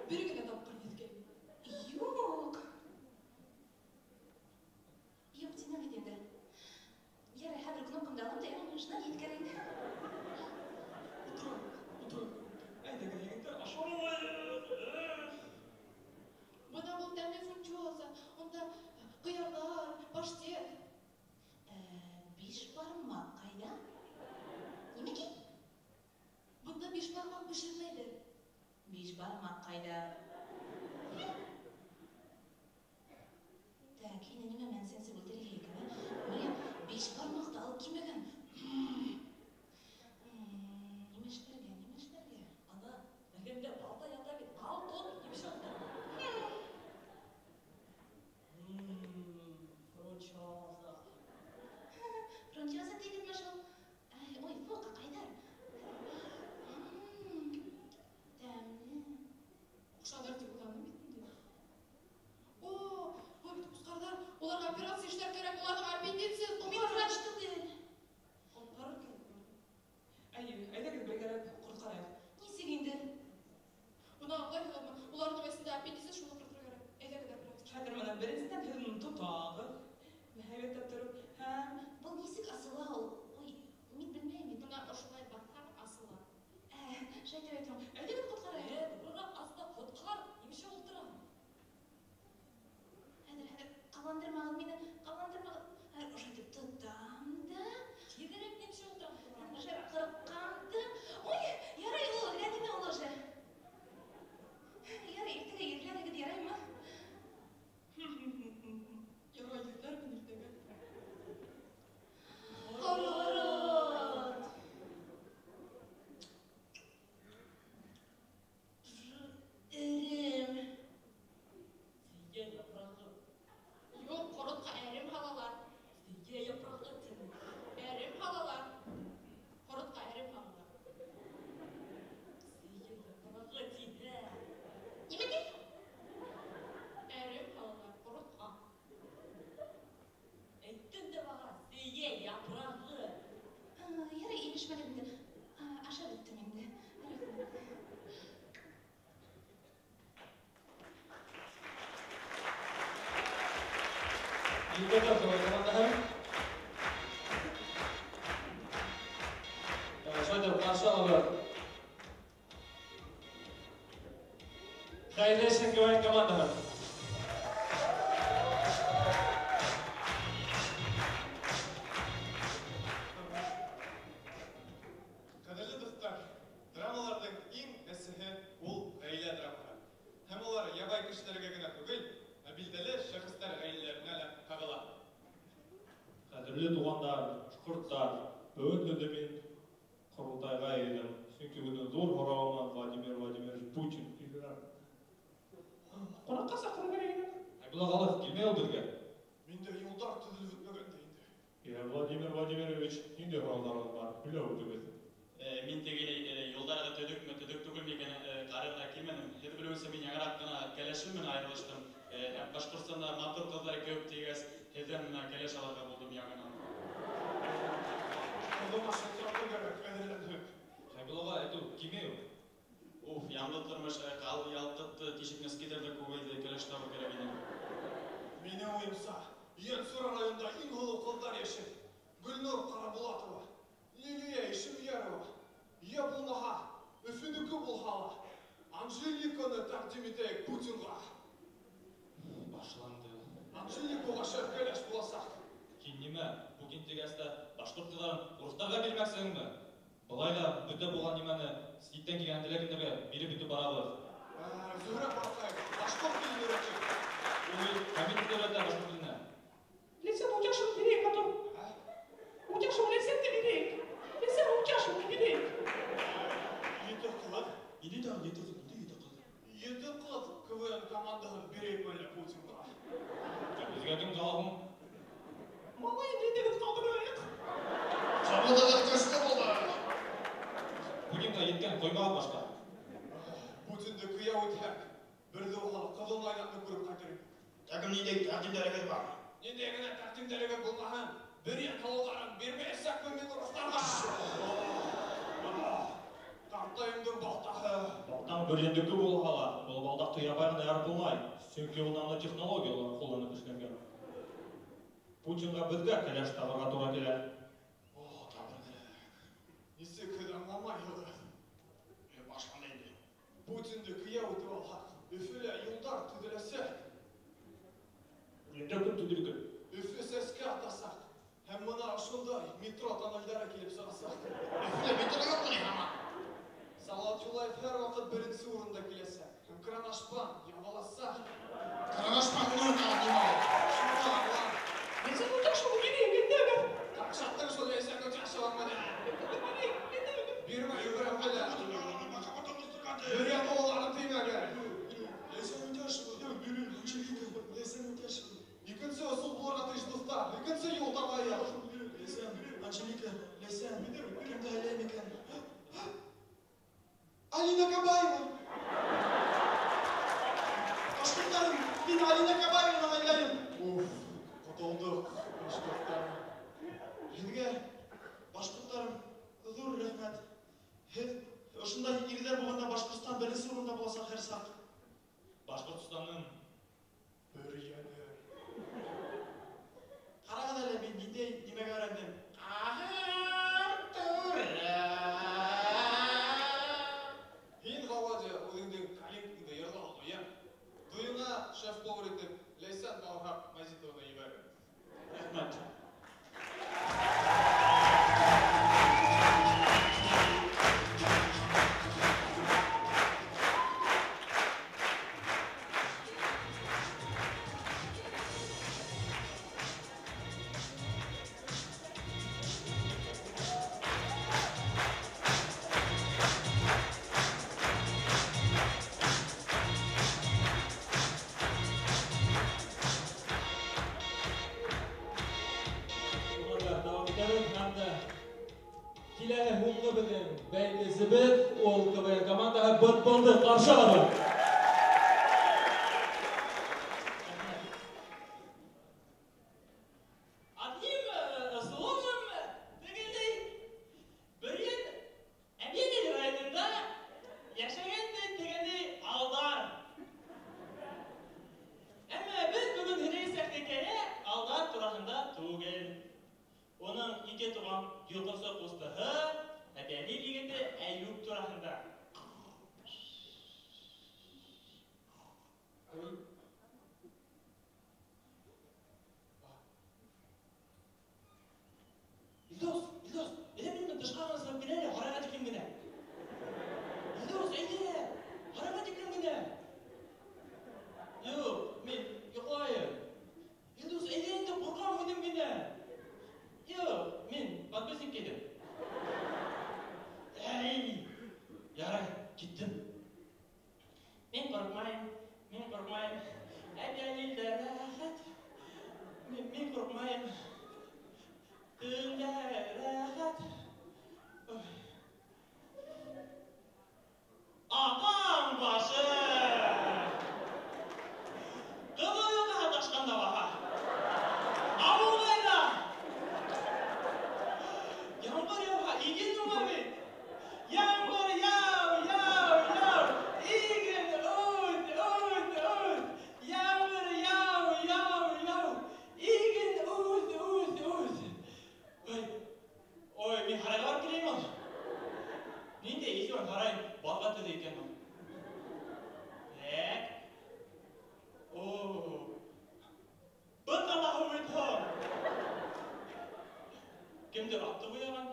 Бер генә тапҡыр еҫкәй. Юҡ. Юҡ, тинәм бит инде. Ярай, хәҙер кнопкамды алам да, шунан еҫкәр инде. Ултырайыҡ, ултырайыҡ. Әйҙәгеҙ, егеттәр, ашайыҡ. Бына был тәмле фунчоза, унда ҡыярҙар, паштет. Биш бармаҡ ҡайҙа? Нимәкәй? Бында биш бармаҡ бешермәйҙәр. Биш бармаҡ ҡайҙа? Так, һине нимә менән сәнсеп үлтерергә икән, ә? Мәрйәм, биш бармаҡты алып килмәгән. Нимә эшләргә, нимә эшләргә? Ана, эргәмдә балта ята бит. Ал, тот, нимә ултыра? Фунчоза. Фунчоза тигеҙме шул? Ай, ой, фу, ҡаҡайҙар. Тәмле. Оҡшаныр тип уйланым бит инде. О, был бит ҡусҡарҙар. Уларға операция эшләр кәрәк, уларҙың аппендицит. Мин врач түгел. Ҡотҡарыр кәрәк. Әйе, әйҙәгеҙ бергәләп ҡотҡарайыҡ. Нисек инде? Бына аңлайһығыҙмы? Уларҙың эсендә аппендицит, шуны ҡырҡыр кәрәк. Әйҙәгеҙ операция. Хәҙер бына беренсенән һеҙ уны тотағыҙ. Һәйбәтләп тороп, һәм Был нисек асыла ул? Ой, мин белмәйем бит. Бына ошолай баҫһаң асыла. Шулай тип әйтәм. Әйҙәгеҙ ҡотҡарайыҡ. Тупрағыраҡ ас та ҡотҡар, нимә ултыра? Хәҙер, хәҙер, ҡабаландырмағыҙ мине, ҡабаландырмағыҙ. Хәҙер ошолай итеп тотам да. Тиҙерәк нимә ултыра? Ошолай ҡырҡам да. Ой, ярай ул, рәнйемә ул уже. Ярай, иртәгә ерләрегеҙ, яраймы? Ярай, ерләрмен иртәгә. Ҡорот. Эрем. Сейә япрағы. Юҡ, ҡоротҡа әрем һалалар. Сейә япрағы тинем. Әрем һалалар. Ҡоротҡа әрем һалалар. Сейә япрағы тиһә. Нимә ти? Әрем һалалар ҡоротҡа. Әйттем дә баға, сейә япрағы. Ярай, ирешмәгеҙ инде. Ашап бөттөм инде. Рәхмәт. Ете ҡыҙ КВН командаһы. Шулай итеп, ҡаршы алабыҙ. Хәйерле эшең КВН командаһы. Ҡәҙерле дуҫтар, драмаларҙың иң әсеһе ул ғаилә драмаһы. Һәм улар ябай кешеләргә генә түгел, ә билдәле шәхестәр ғаиләләренә лә ҡағыла. Ҡәҙерле туғандар, башҡорттар, бөгөн төндө мин ҡоролтайға йыйҙым. Сөнки бөгөн ҙур һорау менән Владимир Владимирович Путин килер. Ҡунаҡҡа саҡырыр кәрәк ине. Айбулла Ғалыев килмәй ул беҙгә. Миндә юлдар төҙөлөп бөтмәгән дә инде. Йә, Владимир Владимирович, ниндәй һорауҙарығыҙ бар? Һөйләп үтегеҙ. Мин тегеләй юлдарға төҙөкмө, төҙөк түгелме икән ҡарарға килмәнем. Һеҙ белеүенсә, мин яңыраҡ ҡына кәләшем менән айырылыштым. Һәм Башҡортостанда матур ҡыҙҙар күп тигәс, һеҙҙән менә кәләш алырға булдым яңынан. Ҡыҙыма шылтыратыу кәрәк, әҙерләнһен. Хәйбуллаға әйтеү кимеү. Уф, ямлы тормош ялҡытты, тишек носкиҙар ҙа күбәйҙе, кәләш табыу кәрәк ине. Минең уйымса, Ейәнсура районында иң һылыу ҡыҙҙар йәшәй. Гөлнур Ҡарабулатова, Лилиә Ишемйәрова, йә булмаһа, Өфөнөкө булһа ла, Анжеликаны тәҡдим итәйек Путинға. Башланды. Анжеликаға шәп кәләш буласаҡ. Һин нимә, Путин тигәс тә башҡорт ҡыҙҙарын урыҫтарға бирмәксеһеңме? Былай ҙа бөтә булған нимәне ситтән килгән теләк кемдәргә биреп бөтөп барабыҙ. Зөһрә Бараҡаева, башҡорт телен өйрәтер. Ул Хәмитов өйрәтә башҡорт теленә. Ләйсән Утяшевны бирәйек потом. Утяшева Ләйсәнде бирәйек. Ләйсән Утяшевны бирәйек. Ете ҡыҙ. Ниндәй тағы ете ҡыҙ? Ниндәй ете ҡыҙ? Ете ҡыҙ КВН командаһын бирәйек әллә Путинға. Ә беҙгә кем ҡала һуң? Малайын әйҙәгеҙ ҡалдырайыҡ. Командағыҙ көслө булды. Путинға еткән ҡоймаҡ башҡа. Путинды кейәү итһәк, берҙе уға ҡыҙыл майҙанды күреп ҡайтыр инек. Тәкем ниндәй тәҡдимдәрегеҙ бар? Ниндәй генә тәҡдимдәрегеҙ булмаһын, бер йән һылыуҙарын бирмәйәсәкмен мин урыҫтарға. Ҡартайымдың балтаһы. Балтаң бер йәндеке булһа ла, был балдаҡты ябай ғына ярып булмай, сөнки ул нанотехнологиялар ҡулланып эшләнгән. Путинға беҙгә кәләш табырға тура килә. О, табыр кәрәк. Нисек һеҙ аңламайһығыҙ? Башланды инде. Путинды кейәү итеп алһаҡ, Өфөлә юлдар төҙөләсәк. Ниндәй көн төҙөлгән? Өфө сәскә атасаҡ. Һәм бына ошондай метро тоннелдәре килеп сығасаҡ. Өфөлә метро юҡмы ни һаман? Салауат Юлаев һәр ваҡыт беренсе урында киләсәк. Һәм Кранашпан ябыласаҡ. Кранашпан уның нимә ул? Шуны аңла. Ләйсән Утяшевны бирәйек, әйҙәгеҙ. Таҡшаттың шул Ләйсән Утяшеваны менә. Бирмә йүгерәм әле. Бөрйән оларын теймәгән. Ләйсән Утяшева, Анжелика, Ләйсән Утяшева. Икенсе ысул булырға тейеш, дуҫтар. Икенсе юл табайыҡ. Ләйсән, Анжелика, Ләйсән, кемде һайлайым икән? Алина Кабаева. Башҡорттарым, мин Алина Кабаеваны һайлайым. Уф, ҡотолдоҡ, башҡорттарым. Һеҙгә, башҡорттарым, ҙур рәхмәт. Һеҙ ошондай ирҙәр булғанда Башҡортостан беренсе урында буласаҡ һәр саҡ. Башҡортостанның Бөрйәне. Ҡарағыҙ әле, мин ниндәй нимәгә өйрәндем. Һин, Володя, үҙеңдең калинкаңды йырлап ҡуй. Туйыңа шеф-повар итеп Ләйсән Бауырһаҡ Мәзитованы ебәрегеҙ. Рәхмәт. Киләһе һуңғы беҙҙең бәйгесебеҙ, ул КВН командаһы Бытбылды ҡаршы алабыҙ. Одним словом, тегендәй Бөрйән Әбйәлил районында йәшәгән тегендәй Алдар. Әммә беҙ бөгөн һөйләйәсәк хикәйә Алдар тураһында түгел. Уның ике туған йоҡосо ҡустыһы Әбйәлил егете Әйүп тураһында. Илдус, Илдус, әйҙә минең менән тышҡа ғына сығып кил әле, һарайға тиклем генә. Илдус, әйҙә, һарайға тиклем генә. Юҡ, мин йоҡлайым. Илдус, әйҙә инде, ҡурҡам үҙем генә. Юҡ, мин подгузник кейҙем. Эй, ярай. барып киләйем ул. Ниндәй иҫуар һарайын балға төҙөй икән ул. Так. О. Был ҡала һыу бит һуң. Кемдер атты буяған.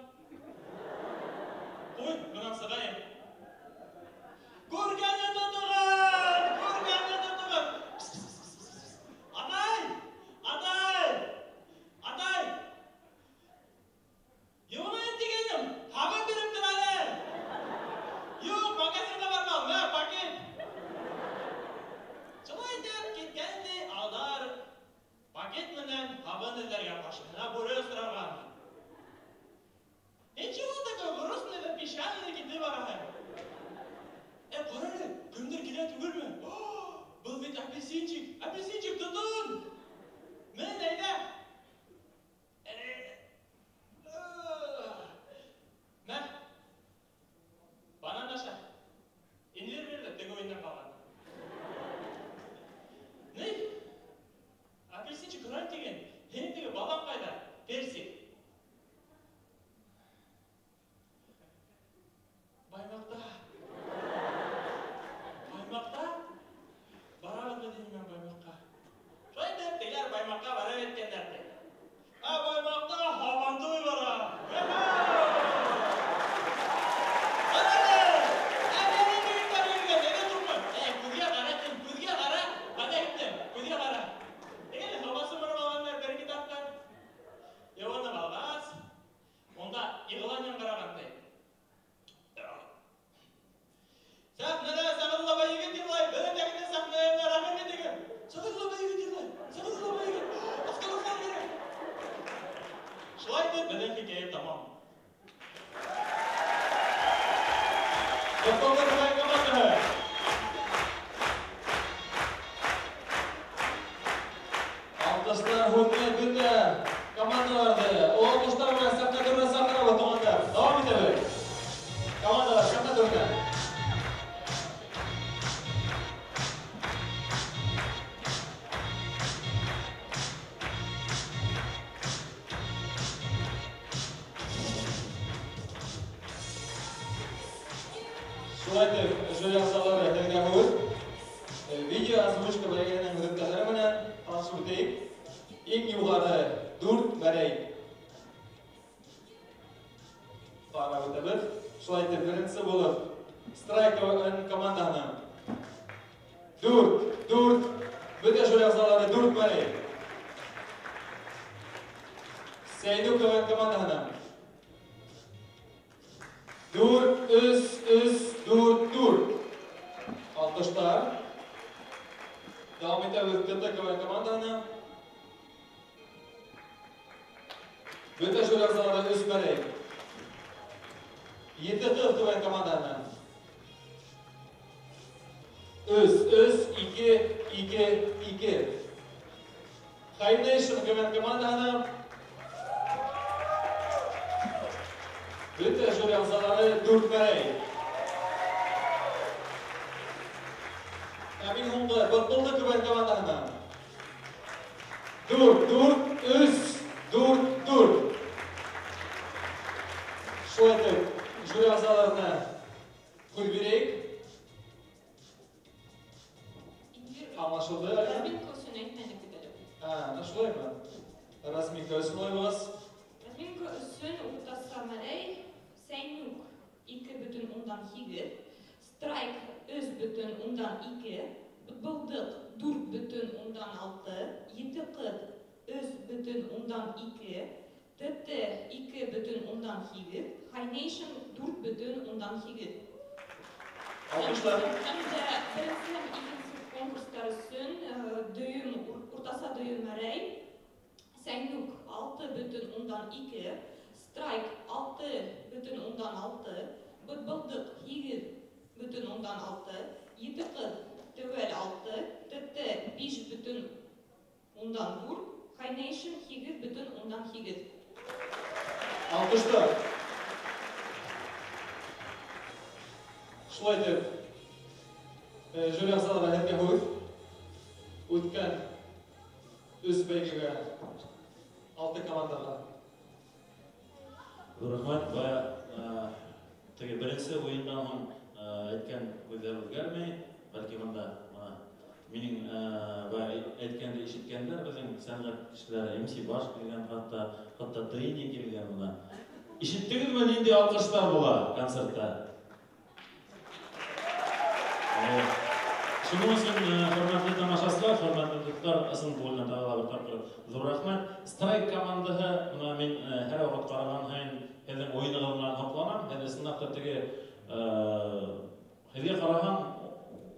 Ҡуй, бынан сығайым. Күргәне тотоғоҙ! Күргәне тотоғоҙ! Атай! Атай! Атай! Йыуынайым тигәйнем, һабын биреп тор әле! Юҡ, магазинға бармам, мә, пакет! Шулай итеп, киткән ти, Алдар пакет менән һабын эҙләргә башына бүре осраған. Ничего такой грустный да печальный китеп бараһың? Ҡара әле, кемдер килә түгелме? Был бит апельсинчик, апельсинчик тотон! Мен, әйҙә! Мә, банан аша. Инвер бирҙе, теге уйындан ҡалған. Ни? Апельсинчик һорайым тигән, һинең теге балаң ҡайҙа? Персик. Баймаҡта. Баймаҡта? Барабыҙмы тинем мин Баймаҡҡа? Шулай итеп, тегеләр Баймаҡҡа барып еткәндәр ти. Ә Баймаҡта һабантуй бара. Ҡара әле! Ә минең егеттәр йөрөгән, әйҙә тормай. Күҙгә ҡара, тим, күҙгә ҡара. Ҡайҙа киттең? Күҙгә ҡара. Тегеләр һыуға сумырып алғандар бер-ике тапҡыр. Йыуынып алғас, унда иғлан яңғыраған ти. Сәхнәлә Сәғәҙулла егет йырлай, беҙҙең тәгендә сәхнәлә рәхим итегеҙ. Сәғәҙулла егет йырлай, Сәғәҙулла егет, автографлар кәрәк. Шулай итеп, беҙҙең хикәйә тамам. Бытбылдыҡ командаһы. Алҡыштар һүҙҙе бөтә командаларҙы алҡыштар менән сәхнә түренә саҡырабыҙ, туғандар. Дауам итәбеҙ. Командалар сәхнә түренә. Шулай итеп, жюри ағзалары һеҙгә һүҙ. Видео озвучка бәйгеһенең һөҙөмтәләре менән танышып үтәйек. Иң юғары 4 мәрәй ҡарап үтәбеҙ. Шулай итеп, беренсе булып Страйк командаһының 4, 4, бөтә жюри ағзалары 4 мәрәй. Сәйнүк командаһының 4, 3, 3, 4, 4. Алҡыштар. Дауам итәбеҙ ТТ командаһының. Бөтә жюри ағзалары 3 мәрәй. 7 ҡыҙ КВН командаһының. 3, 3, 2, 2, 2. High Nation КВН командаһының. Бөтә жюри ағзалары 4 мәрәй. Ә мин һуңғы Бытбылдыҡ КВН командаһының. 4, 4, 3, 4, 4. Шулай итеп, жюри ағзаларына һүҙ бирәйек. Аңлашылды әле? Разминка өсөн әйтмәнек бит әле. Ә, шулаймы? Разминка өсөн улай булғас. Разминка өсөн уртаса мәрәй, Сәйнүк 2,8, Страйк 3,2, Бытбылдыҡ 4,6, Ете ҡыҙ 3,2, ТТ 2,8, High Nation 4,8. Алҡыштар. Һәм дә беренсе һәм икенсе конкурстар өсөн дөйөм, уртаса дөйөм мәрәй, Сәйнүк 6,2, Страйк 6,6, Бытбылдыҡ 8,6, Ете ҡыҙ теүәл 6, ТТ 5,4, High Nation 8,8. Алҡыштар. Шулай итеп, жюри ағзалары һеҙгә һүҙ. Үткән 3 бәйгегә 6 командаға. Ҙур рәхмәт. Бая теге беренсе уйындан һуң әйткән һүҙҙәр үҙгәрмәй. Бәлки бында минең бая әйткәнде ишеткәндәр беҙҙең сәнғәт кешеләре MC Баш килгән, хатта Дыни килгән бына. Ишеттегеҙме, ниндәй алҡыштар була концертта? Шуның өсөн, хөрмәтле тамашасылар, хөрмәтле дуҫтар, ысын күңелдән тағы ла бер тапҡыр ҙур рәхмәт. Страйк командаһы, бына мин һәр ваҡыт ҡараған һайын һеҙҙең уйынығыҙ менән һоҡланам. Һеҙ ысынлап та теге һеҙгә ҡараһаң,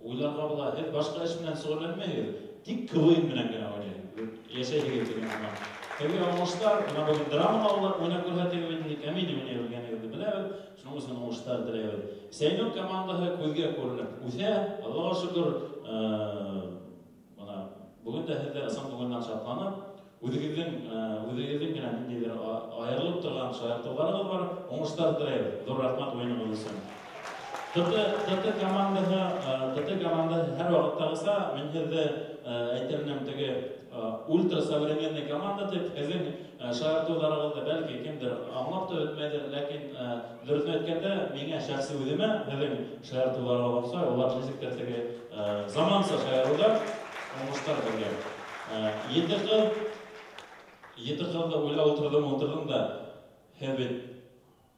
уйларға була, һеҙ башҡа эш менән шөғөлләнмәйһегеҙ, тик КВН менән генә уйнайһығыҙ, йәшәйһегеҙ тигән һымаҡ. Һеҙгә уңыштар, бына бөгөн драма уйнап күрһәтегеҙ бит инде, комедия уйнай белгәнегеҙҙе беләбеҙ, шуның өсөн уңыштар теләйбеҙ. Сәйнүк командаһы күҙгә күренеп үҫә, Аллаға шөкөр, бына бөгөн дә һеҙҙе ысын күңелдән шатланып, үҙегеҙҙең генә ниндәйҙер айырылып торған шаяртыуҙарығыҙ бар, уңыштар теләйбеҙ. Ҙур рәхмәт уйынығыҙ өсөн. ТТ командаһы һәр ваҡыттағыса, мин һеҙҙе әйтер инем, теге ультрасовременный команда тип, һеҙҙең шаяртыуҙарығыҙҙы бәлки кемдер аңлап та бөтмәйҙер, ләкин дөрөҫөн әйткәндә, миңә шәхси үҙемә һеҙҙең шаяртыуҙарығыҙ оҡшай, улар нисектер теге заманса шаярыуҙар, уңыштар бергә. Ете ҡыҙҙы уйлап ултырҙым да, һеҙ бит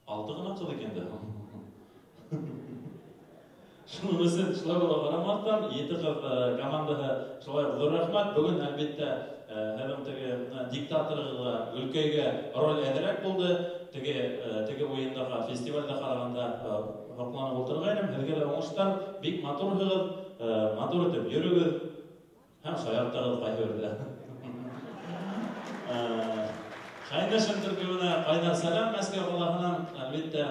алты ғына ҡыҙ икән дә. Шуның өсөн шулай була ҡарамаҫтан, ете ҡыҙ командаһы шулай ҙур рәхмәт. Бөгөн әлбиттә һеҙҙең теге диктаторығыҙға, Гөлкәйгә роль әҙерәк булды. Теге уйындаға, фестивальдә ҡарағанда һоҡланып ултырғайным. Һеҙгә лә уңыштар, бик матурһығыҙ, матур итеп йөрөгөҙ һәм шаяртығыҙ ҡайһы берҙә. Ҡайнашым төркөмөнә ҡайнар сәләм Мәскәү ҡалаһынан. Әлбиттә,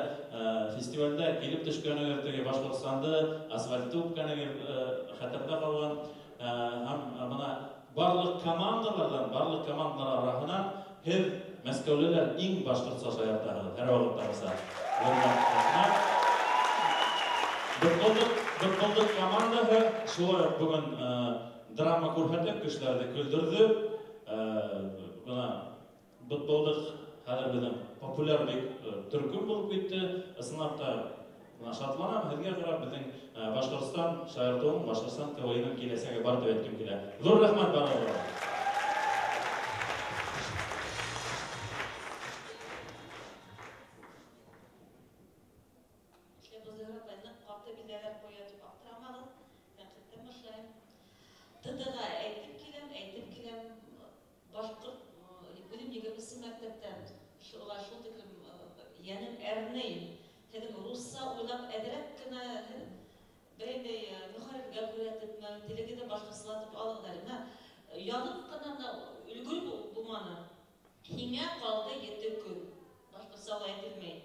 фестивальдә килеп төшкәнегеҙ, теге Башҡортостанды асфальтты үпкәнегеҙ хәтерҙә ҡалған. Һәм бына барлыҡ командаларҙан, барлыҡ командалар араһынан һеҙ мәскәүлеләр иң башҡортса шаяртаһығыҙ, һәр ваҡыттағыса. Бытҡылдыҡ командаһы шулай уҡ бөгөн драма күрһәтеп, кешеләрҙе көлдөрҙө. Бына Бытҡылдыҡ хәҙер беҙҙең популяр бик төркөм булып китте. Ысынлап та бына шатланам, һеҙгә ҡарап беҙҙең Башҡортостан шаяртыуының, Башҡортостан КВН-ның киләсәге бар тип әйткем килә. Ҙур рәхмәт барығыҙға. ТТ-ға әйтеп киләм, башҡорт үҙем 20-нсе мәктәптән шуға шул тиклем йәнем әрней. Һеҙҙең русса уйлап әҙерәк кенә һеҙ берәй мөхәрриргә күрһәтепме, телегеҙҙе башҡортсалатып алығыҙ әле. Бына яҙып ҡына бына өлгөрөп булманы. Һиңә ҡалды 7 көн. Башҡортса улай әйтелмәй.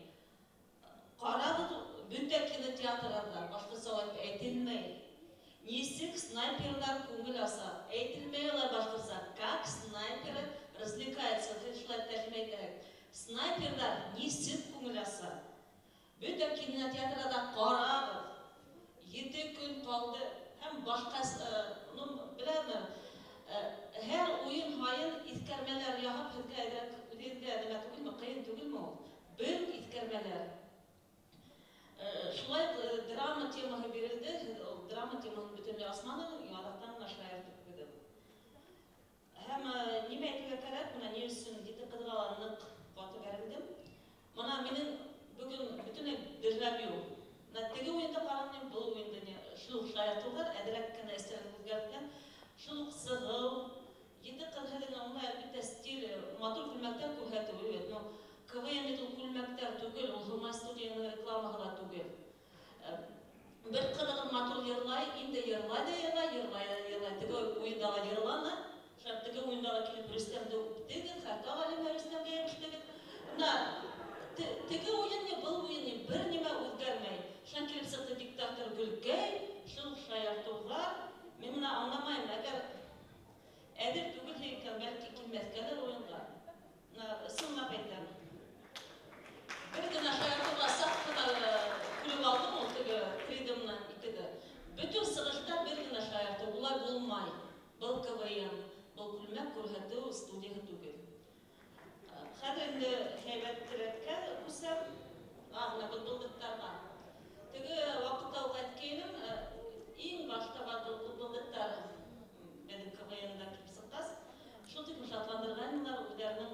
Ҡарағыҙ бөтә кинотеатрҙарҙа башҡортса улай әйтелмәй. Нисек снайперҙар күңел аса? Әйтелмәй улай башҡортса. Как снайперы развлекаются? Һеҙ шулай тәржемә итәһегеҙ. Снайперҙар нисек күңел аса? Бөтә кинотеатрҙарҙа ҡарағыҙ. 7 көн ҡалды. Һәм башҡа, ну, беләме, һәр уйын һайын иҫкәрмәләр яһап, һеҙгә әҙерәк үҙегеҙгә нәмә түгелме, ҡыйын түгелме ул? Бер иҫкәрмәләр. Шулай драма темаһы бирелде. Һеҙ ул драма темаһын бөтөнләй асманығыҙ, яҙаҡтан ғына шаяртып ҡуйҙығыҙ. Һәм нимә әйтергә кәрәк, бына ни өсөн ете ҡыҙға ла ныҡ ҡаты бәрелдем. Бына минең бөгөн бөтөнләй дежавю. Бына теге уйында ҡараным, был уйында ни, шул уҡ шаяртыуҙар әҙерәк кенә эстәрен үҙгәрткән, шул уҡ сығыу. Ете ҡыҙ һеҙҙең аңлай, әлбиттә, стиль, матур күлмәктәр күрһәтеү, бит, но КВН бит ул күлмәктәр түгел, ул Һумай студияның рекламаһы ла түгел. Бер ҡыҙығын матур йырлай, инде йырлай ҙа йырлай, йырлай ҙа йырлай. Теге уйында ла йырланы, шәп теге уйында ла килеп Рөстәмде үптегеҙ, хатта Ғәлимә Рөстәмгә йәбештегеҙ. Бына теге уйын ни, был уйын ни, бер нимә үҙгәрмәй. Шунан килеп сыҡты диктатор Гөлкәй, шул шаяртыуҙар. Мин бына аңламайым, әгәр әҙер түгел икән, бәлки килмәҫкәлер уйынға. Бына ысынлап әйтәм. Бер генә шаяртыуға саҡ ҡына көлөп алдым ул теге Freedomнан икеде. Бөтөн сығышта бер генә шаяртыу, улай булмай. Был КВН, был күлмәк күрһәтеү студияһы түгел. Хәҙер инде һәйбәтрәккә күсә. Ағына бытбылдыҡтарға. Теге ваҡытта уҡ әйткәйнем, иң башта бытбылдыҡтар беҙҙең КВН-да килеп сыҡҡас, шул тиклем шатландырғайнылар үҙҙәренең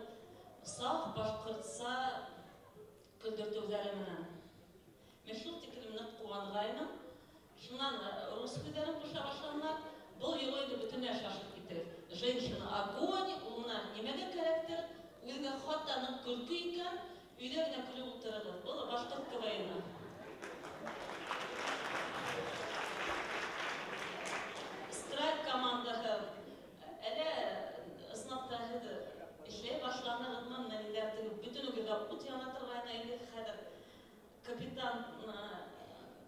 саф башҡортса көлдөртөүҙәре менән. Мин шул тиклем ныҡ ҡыуанғайным. Шунан рус һүҙҙәрен ҡуша башланылар. Был юлы инде бөтөнләй шашып китте. Женщина огонь, ул мына нимәгә кәрәктер, үҙегә хатта ныҡ көлкө икән, өйҙә генә көлөп ултырығыҙ. Был башҡорт КВН-ы. Страйк командаһы әле ысынлап та һеҙ эшләй башланығыҙмы, менә ниндәйҙер теге бөтөн үгеҙгә ут яна торғайны инде хәҙер капитан,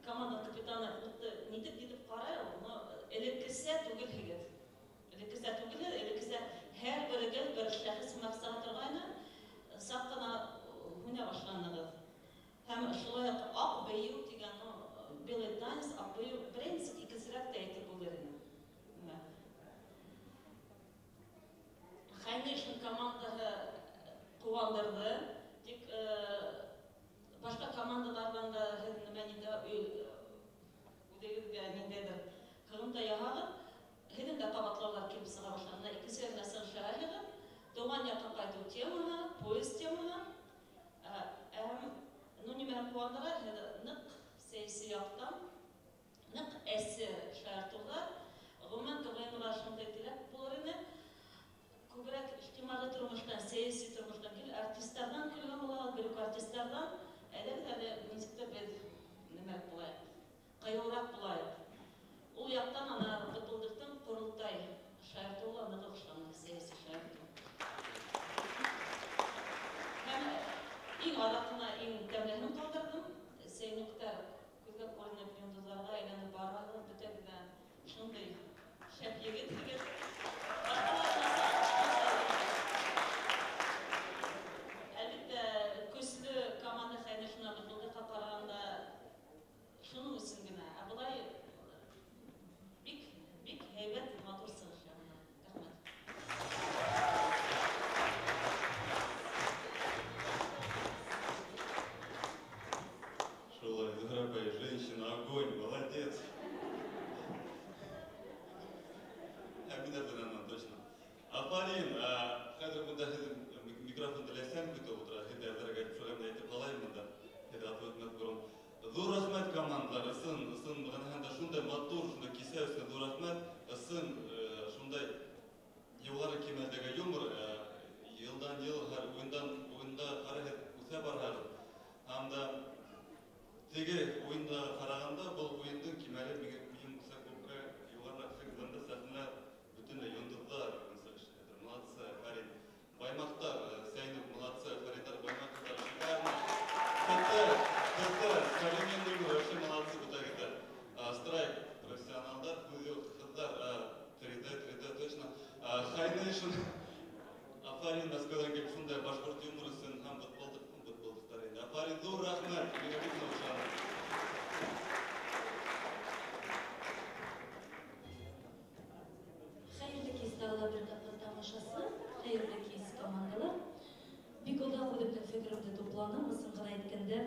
команда капитаны утты нитеп нитеп ҡарай ул, но элеккесә түгелһегеҙ. Элеккесә түгелһегеҙ, элеккесә һәр берегеҙ бер шәхес һымаҡ сыға торғайны, саҡ ҡына һүнә башланығыҙ. Һәм шулай уҡ аҡ бейеү тигән, ну, белый танец, аҡ бейеү беренсе икенсерәк тә әйтеп булыр ине. Хайнейшн командаһы ҡыуандырҙы, тик башҡа командаларҙан да һеҙ нимә ниндә үҙегеҙгә ниндәйҙер һығымта яһағыҙ, һеҙҙең дә ҡабатлаулар килеп сыға башланы. Бына икенсе генә сығыш яһайһығыҙ, тыуған яҡҡа ҡайтыу темаһы, поезд темаһы. Һәм, ну, нимәһе ҡыуандыра, һеҙ ныҡ сәйәси яҡтан, ныҡ әсе шаяртыуҙар. Ғөмүмән, КВН-ға шундай теләк булыр ине. Күберәк ижтимағи тормоштан, сәйәси тормоштан кил, артистарҙан көлгән булағыҙ, бер үк артистарҙан. Әйҙәгеҙ әле нисек тә беҙ нимә булайыҡ, ҡыйыуыраҡ булайыҡ. Ул яҡтан ана бытбылдыҡтың ҡоролтай шаяртыуы ла ныҡ оҡшаны, сәйәси шаяртыу. Һәм иң аҙаҡына иң тәмлеһен ҡалдырҙым. Сәйнүктәр күҙгә күренеп йондоҙҙарға әйләнеп барағыҙ, бөтәгеҙ ҙә шундай шәп егетһегеҙ. Әлбиттә, көслө команда хәйнешенә бытбылдыҡҡа ҡарағанда шуның өсөн генә. Ә былай бик, бик һәйбәт, матур сығыш яһаны. Рәхмәт. Шулай, Зөһрә апай, женщина огонь, молодец. Һәм мин дә беләм, точно. Афарин, хәҙер бында һеҙ микрофон теләсәм көтөп ултыра, һеҙ әҙерәк шуға мин әйтеп ҡалайым бында. Һеҙ атып үтмәҫ борон. Ҙур рәхмәт командалар, ысын, ысын мәғәнәһендә шундай матур, шундай кисә өсөн ҙур рәхмәт. Ысын, шундай юғары кимәлдәге юмор, йылдан йыл һәр уйындан уйында ҡарай үҫә барһағыҙ. Һәм дә теге уйында ҡарағанда был уйындың кимәле минеңсә күпкә юғарыраҡ, сөнки бында сәхнәләр бөтөнләй йондоҙҙар. Молодцы, афарин. Баймаҡтар, Сәйнүк, молодцы, афариндар, баймаҡтар, шикарно. ТТ, ТТ, современный юмор, вообще молодцы бөтәгеҙ. Страйк, профессионалдар, һүҙ юҡ, ҡыҙҙар, 3D, 3D, точно. Хайнейшн, афарин, Мәскәүҙән килеп шундай башҡорт юмор өсөн һәм бытбылдыҡ, бытбылдыҡтар инде. Афарин, ҙур рәхмәт, миңә бик ныҡ оҡшаны. Хәйерле кис, тағы ла бер тапҡыр тамашасы, хәйерле кис командалар. Бик оҙаҡ үҙемдең фекеремде тупланым, ысын ғына әйткәндә,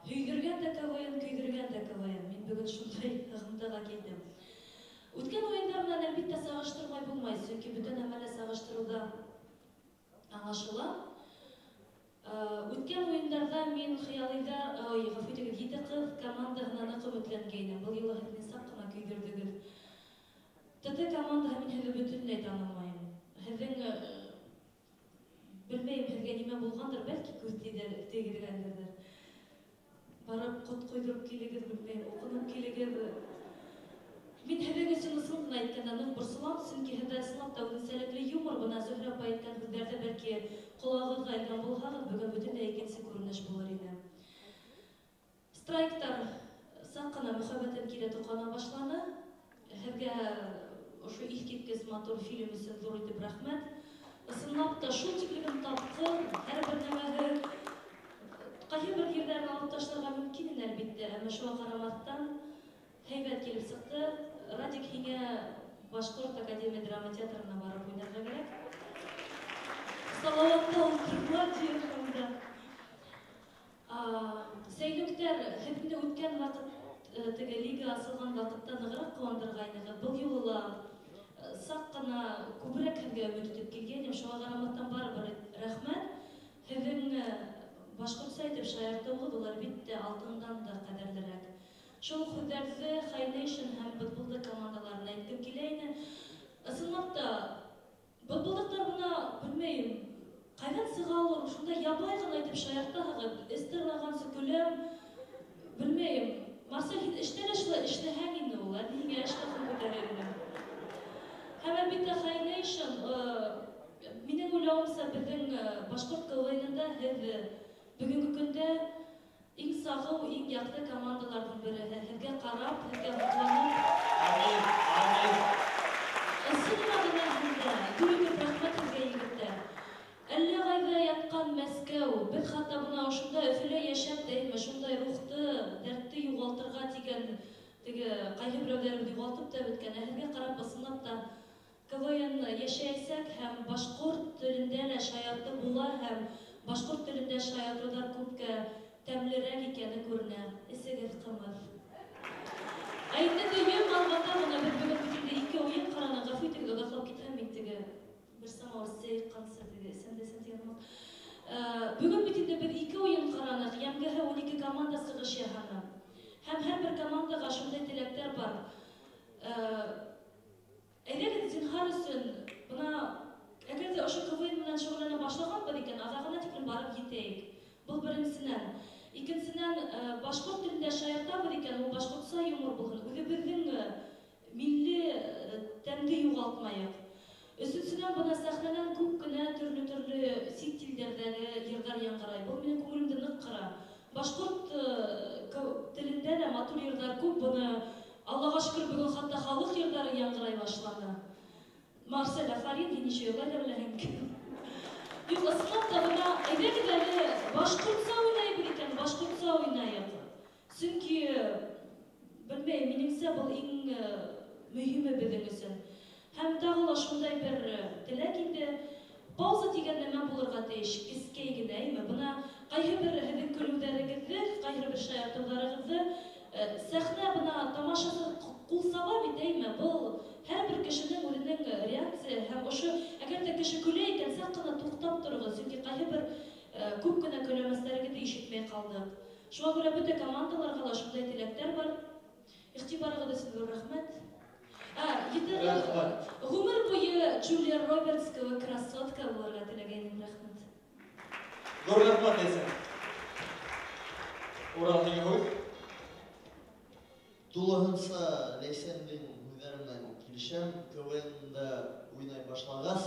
һөйҙөргән дә КВН, көйҙөргән дә КВН. Мин бөгөн шундай һығымтаға килдем. Үткән уйындар менән әлбиттә сағыштырмай булмай, сөнки бөтә нәмә лә сағыштырыуҙа аңлашыла. Үткән уйындарҙа мин хыялыйҙар, ой, ғәфү итегеҙ, ете ҡыҙ командаһына ныҡ өмөтләнгәйнем. Был юлы һеҙ мине саҡ ҡына көйҙөрҙөгөҙ. ТТ командаһы мин һеҙҙе бөтөнләй танымайым. Һеҙҙең, белмәйем, һеҙгә нимә булғандыр, бәлки күҙ тейҙергәндер. Барып ҡот ҡойҙороп килегеҙ, белмәйем, уҡынып килегеҙ. Мин һеҙҙең өсөн ысын ғына әйткәндә ныҡ борсолам, сөнки һеҙҙә ысынлап та үҙенсәлекле юмор, бына Зөһрә апай әйткән һүҙҙәрҙе бәлки ҡолағығыҙға элгән булһағыҙ, бөгөн бөтөнләй икенсе күренеш булыр ине. Страйктар саҡ ҡына мөхәббәтем кире тоҡана башланы. Һеҙгә ошо иҫ киткес матур фильм өсөн ҙур итеп рәхмәт. Ысынлап та шул тиклем тапҡыр, һәр бер нәмәһе ҡайһы бер ерҙәрен алып ташларға мөмкин ине әлбиттә, әммә шуға ҡарамаҫтан һәйбәт килеп сыҡты. Радик, һиңә Башҡорт академия драма театрына барып уйнарға кәрәк. Салауатта ултырма театрында. Сәйлүктәр, һеҙ мине үткән ваҡыт теге лига асылған ваҡытта нығыраҡ ҡыуандырғайнығыҙ. Был юлы ла саҡ ҡына күберәк һеҙгә өмөт итеп килгәйнем. Шуға ҡарамаҫтан барыбер рәхмәт. Һеҙҙең башҡортса итеп шаяртыуығыҙ ул әлбиттә алтындан да ҡәҙерлерәк. Шул һүҙҙәрҙе High Nation һәм Бытбылдыҡ командаларына әйткем килә ине. Ысынлап та, Бытбылдыҡтар бына, белмәйем, ҡайҙан сыға ул, шунда ябай ғына итеп шаяртаһығыҙ, эстерлағансы көләм, белмәйем. Марсель, һин эштә лә шулай эшләһәң инде ул, ә мин һиңә эш хаҡын күтәрер инем. Һәм әлбиттә High Nation, минең уйлауымса, беҙҙең башҡорт КВН-ында һеҙ бөгөнгө көндә иң сағыу, иң яҡты командаларҙың береһе. Һеҙгә ҡарап, һеҙгә һоҡланып. Амин, амин. Ысын мәғәнәһендә, ҙур итеп рәхмәт һеҙгә, егеттәр. Әллә ҡайҙа ятҡан Мәскәү, беҙ хатта бына ошонда Өфөлә йәшәп тәйме, шундай рухты, дәртте юғалтырға тигән теге ҡайһы берәүҙәребеҙ юғалтып та бөткән. Ә һеҙгә ҡарап ысынлап та КВН йәшәйәсәк һәм башҡорт телендә лә шаяртып була һәм башҡорт телендә шаяртыуҙар күпкә тәмлерәк икәне күренә. Эсегеҙ ҡымыҙ. Ә инде дөйөм алғанда бына беҙ бөгөн бит инде ике уйын ҡараныҡ. Ғәфү итегеҙ, оҙаҡлап китһәм мин теге бер самауыр сәй ҡансы теге эсәм-дәсәм тигән һымаҡ. Бөгөн бит инде беҙ ике уйын ҡараныҡ. Йәмгәһе 12 команда сығыш яһаны. Һәм һәр бер командаға шундай теләктәр бар. Әйҙәгеҙ, зинһар өсөн, бына әгәр ҙә ошо КВН менән шөғөлләнә башлағанбыҙ икән, аҙағына тиклем барып етәйек. Был беренсенән. Икенсенән, башҡорт телендә шаяртабыҙ икән, ул башҡортса юмор булһын. Үҙебеҙҙең милли тәмде юғалтмайыҡ. Өсөнсөнән, бына сәхнәнән күп кенә төрлө-төрлө сит илдәрҙәге йырҙар яңғырай. Был минең күңелемде ныҡ ҡыра. Башҡорт телендә лә матур йырҙар күп. Быны Аллаға шөкөр, бөгөн хатта халыҡ йырҙары яңғырай башланы. Марсель, афарин, һин нисә йырлай ҙа беләһең. Юҡ, ысынлап та бына әйҙәгеҙ әле башҡортса уйнайбыҙ икән, башҡортса уйнайыҡ. Сөнки, белмәйем, минеңсә был иң мөһиме беҙҙең өсөн. Һәм тағы ла шундай бер теләк инде, пауза тигән нәмә булырға тейеш, кескәй генә, әйме? Бына ҡайһы бер һеҙҙең көлөүҙәрегеҙҙе, ҡайһы бер шаяртыуҙарығыҙҙы сәхнә бына тамашасы ҡул саба бит, әйме? Был һәр бер кешенең үҙенең реакция һәм ошо, әгәр ҙә кеше көлә икән, саҡ ҡына туҡтап тороғоҙ, сөнки ҡайһы бер күп кенә көләмәстәрегеҙҙе ишетмәй ҡалдыҡ. Шуға күрә бөтә командаларға ла шундай теләктәр бар. Иғтибарығыҙ өсөн ҙур рәхмәт. Ғүмер буйы Джулия Робертс кеүек красотка булырға теләгәйнем, рәхмәт. Ҙур рәхмәт, Ләйсән. Урал, һиңә һүҙ. Тулыһынса Ләйсәндең һүҙҙәре менән килешәм. КВН-да уйнай башлағас,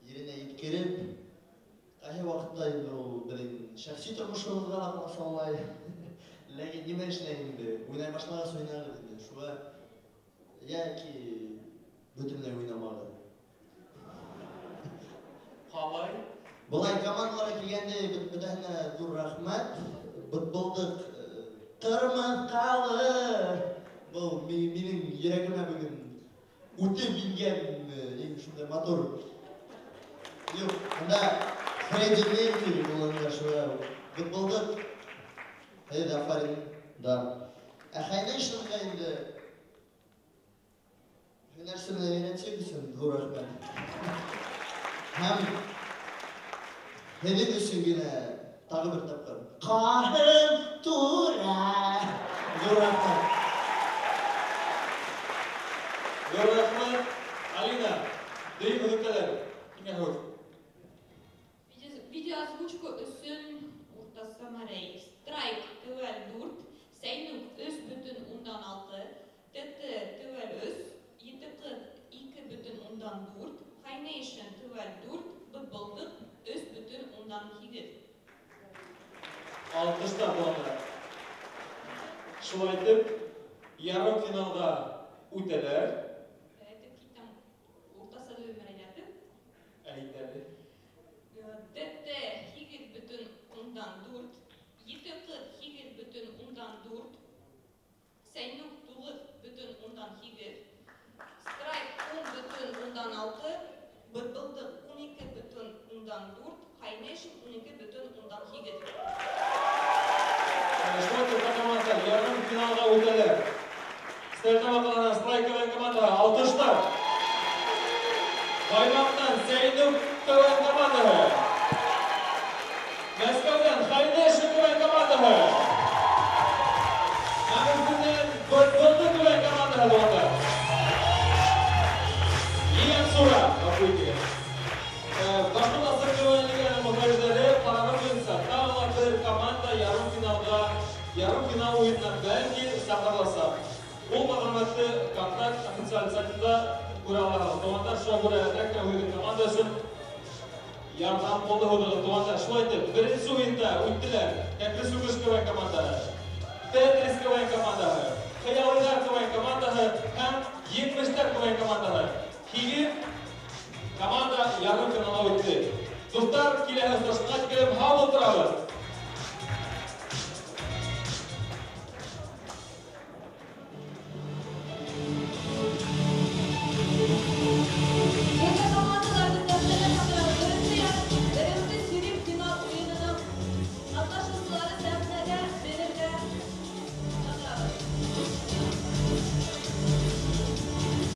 еренә еткереп, ҡайһы ваҡытта инде ул беҙҙең шәхси тормошобоҙға ла ҡамасаулай. Ләкин нимә эшләйем инде? Уйнай башлағас уйнағыҙ инде. Шуға йәки бөтөнләй уйнамағыҙ. Ҡалай? Былай командаларға килгәндә бөтәһенә ҙур рәхмәт. Бытбылдыҡ ҡырмыҫҡалы. Был минең йөрәгемә бөгөн үтеп ингән иң шундай матур. Юҡ, бында Фредди Меркьюри булғанға шуға бытбылдыҡ. Һеҙ афарин, да. Ә High Nation-ға инде һөнәрсе менән өйрәтһәк өсөн ҙур рәхмәт. Һәм һеҙҙең өсөн генә тағы бер тапҡыр. Ҡаһым тура. Ҙур рәхмәт. Ҙур рәхмәт. Алина, дөйөм һөҙөмтәләр. Һиңә һүҙ. Видеоозвучку өсөн уртаса мәрәй. Страйк теүәл 4, Сәйнүк 3,6, ТТ теүәл 3, Ете ҡыҙ 2,4, High Nation теүәл 4, Бытбылдыҡ 3,8. Алҡыштар булғандар. Шулай итеп, ярым финалға үтәләр. Әйтеп китәм, уртаса дөйөм әйләтеп. Әйт әле. ТТ 8,4, Ете ҡыҙ 8,4, Сәйнүк 9,8, Страйк 10,6, Бытбылдыҡ 12,4, High Nation 12,8. ярым финалға үтәләр. Стәрлетамаҡ ҡалаһынан Страйк КВН командаһы, алҡыштар. Баймаҡтан Зәйнүк КВН командаһы. Мәскәүҙән Хайнеши КВН командаһы. Һәм Өфөнән БДД КВН командаһы, туғандар. Ейән Сура, ғәфү итегеҙ. Башҡорт Асыҡ КВН лигаһының мөхәррирләре ҡарары буйынса тағы ла бер команда ярым финалға, ярым финал уйынына бәлки саҡырыласаҡ. Ул мәғлүмәтте Контакт официаль сайтында күрә алаһығыҙ. Туғандар, шуға күрә әҙерәк тә үҙегеҙ команда өсөн ярҙам ҡулды һуҙығыҙ. Туғандар, шулай итеп, беренсе уйында үттеләр Кәкре Сүкеш КВН командаһы, Тетрис КВН командаһы, Хыялыйҙар КВН командаһы һәм Еңмештәр КВН командаһы. 8 команда ярым финалға үтте. Дуҫтар, киләһе осрашыуға тиклем һау булып торабыҙ.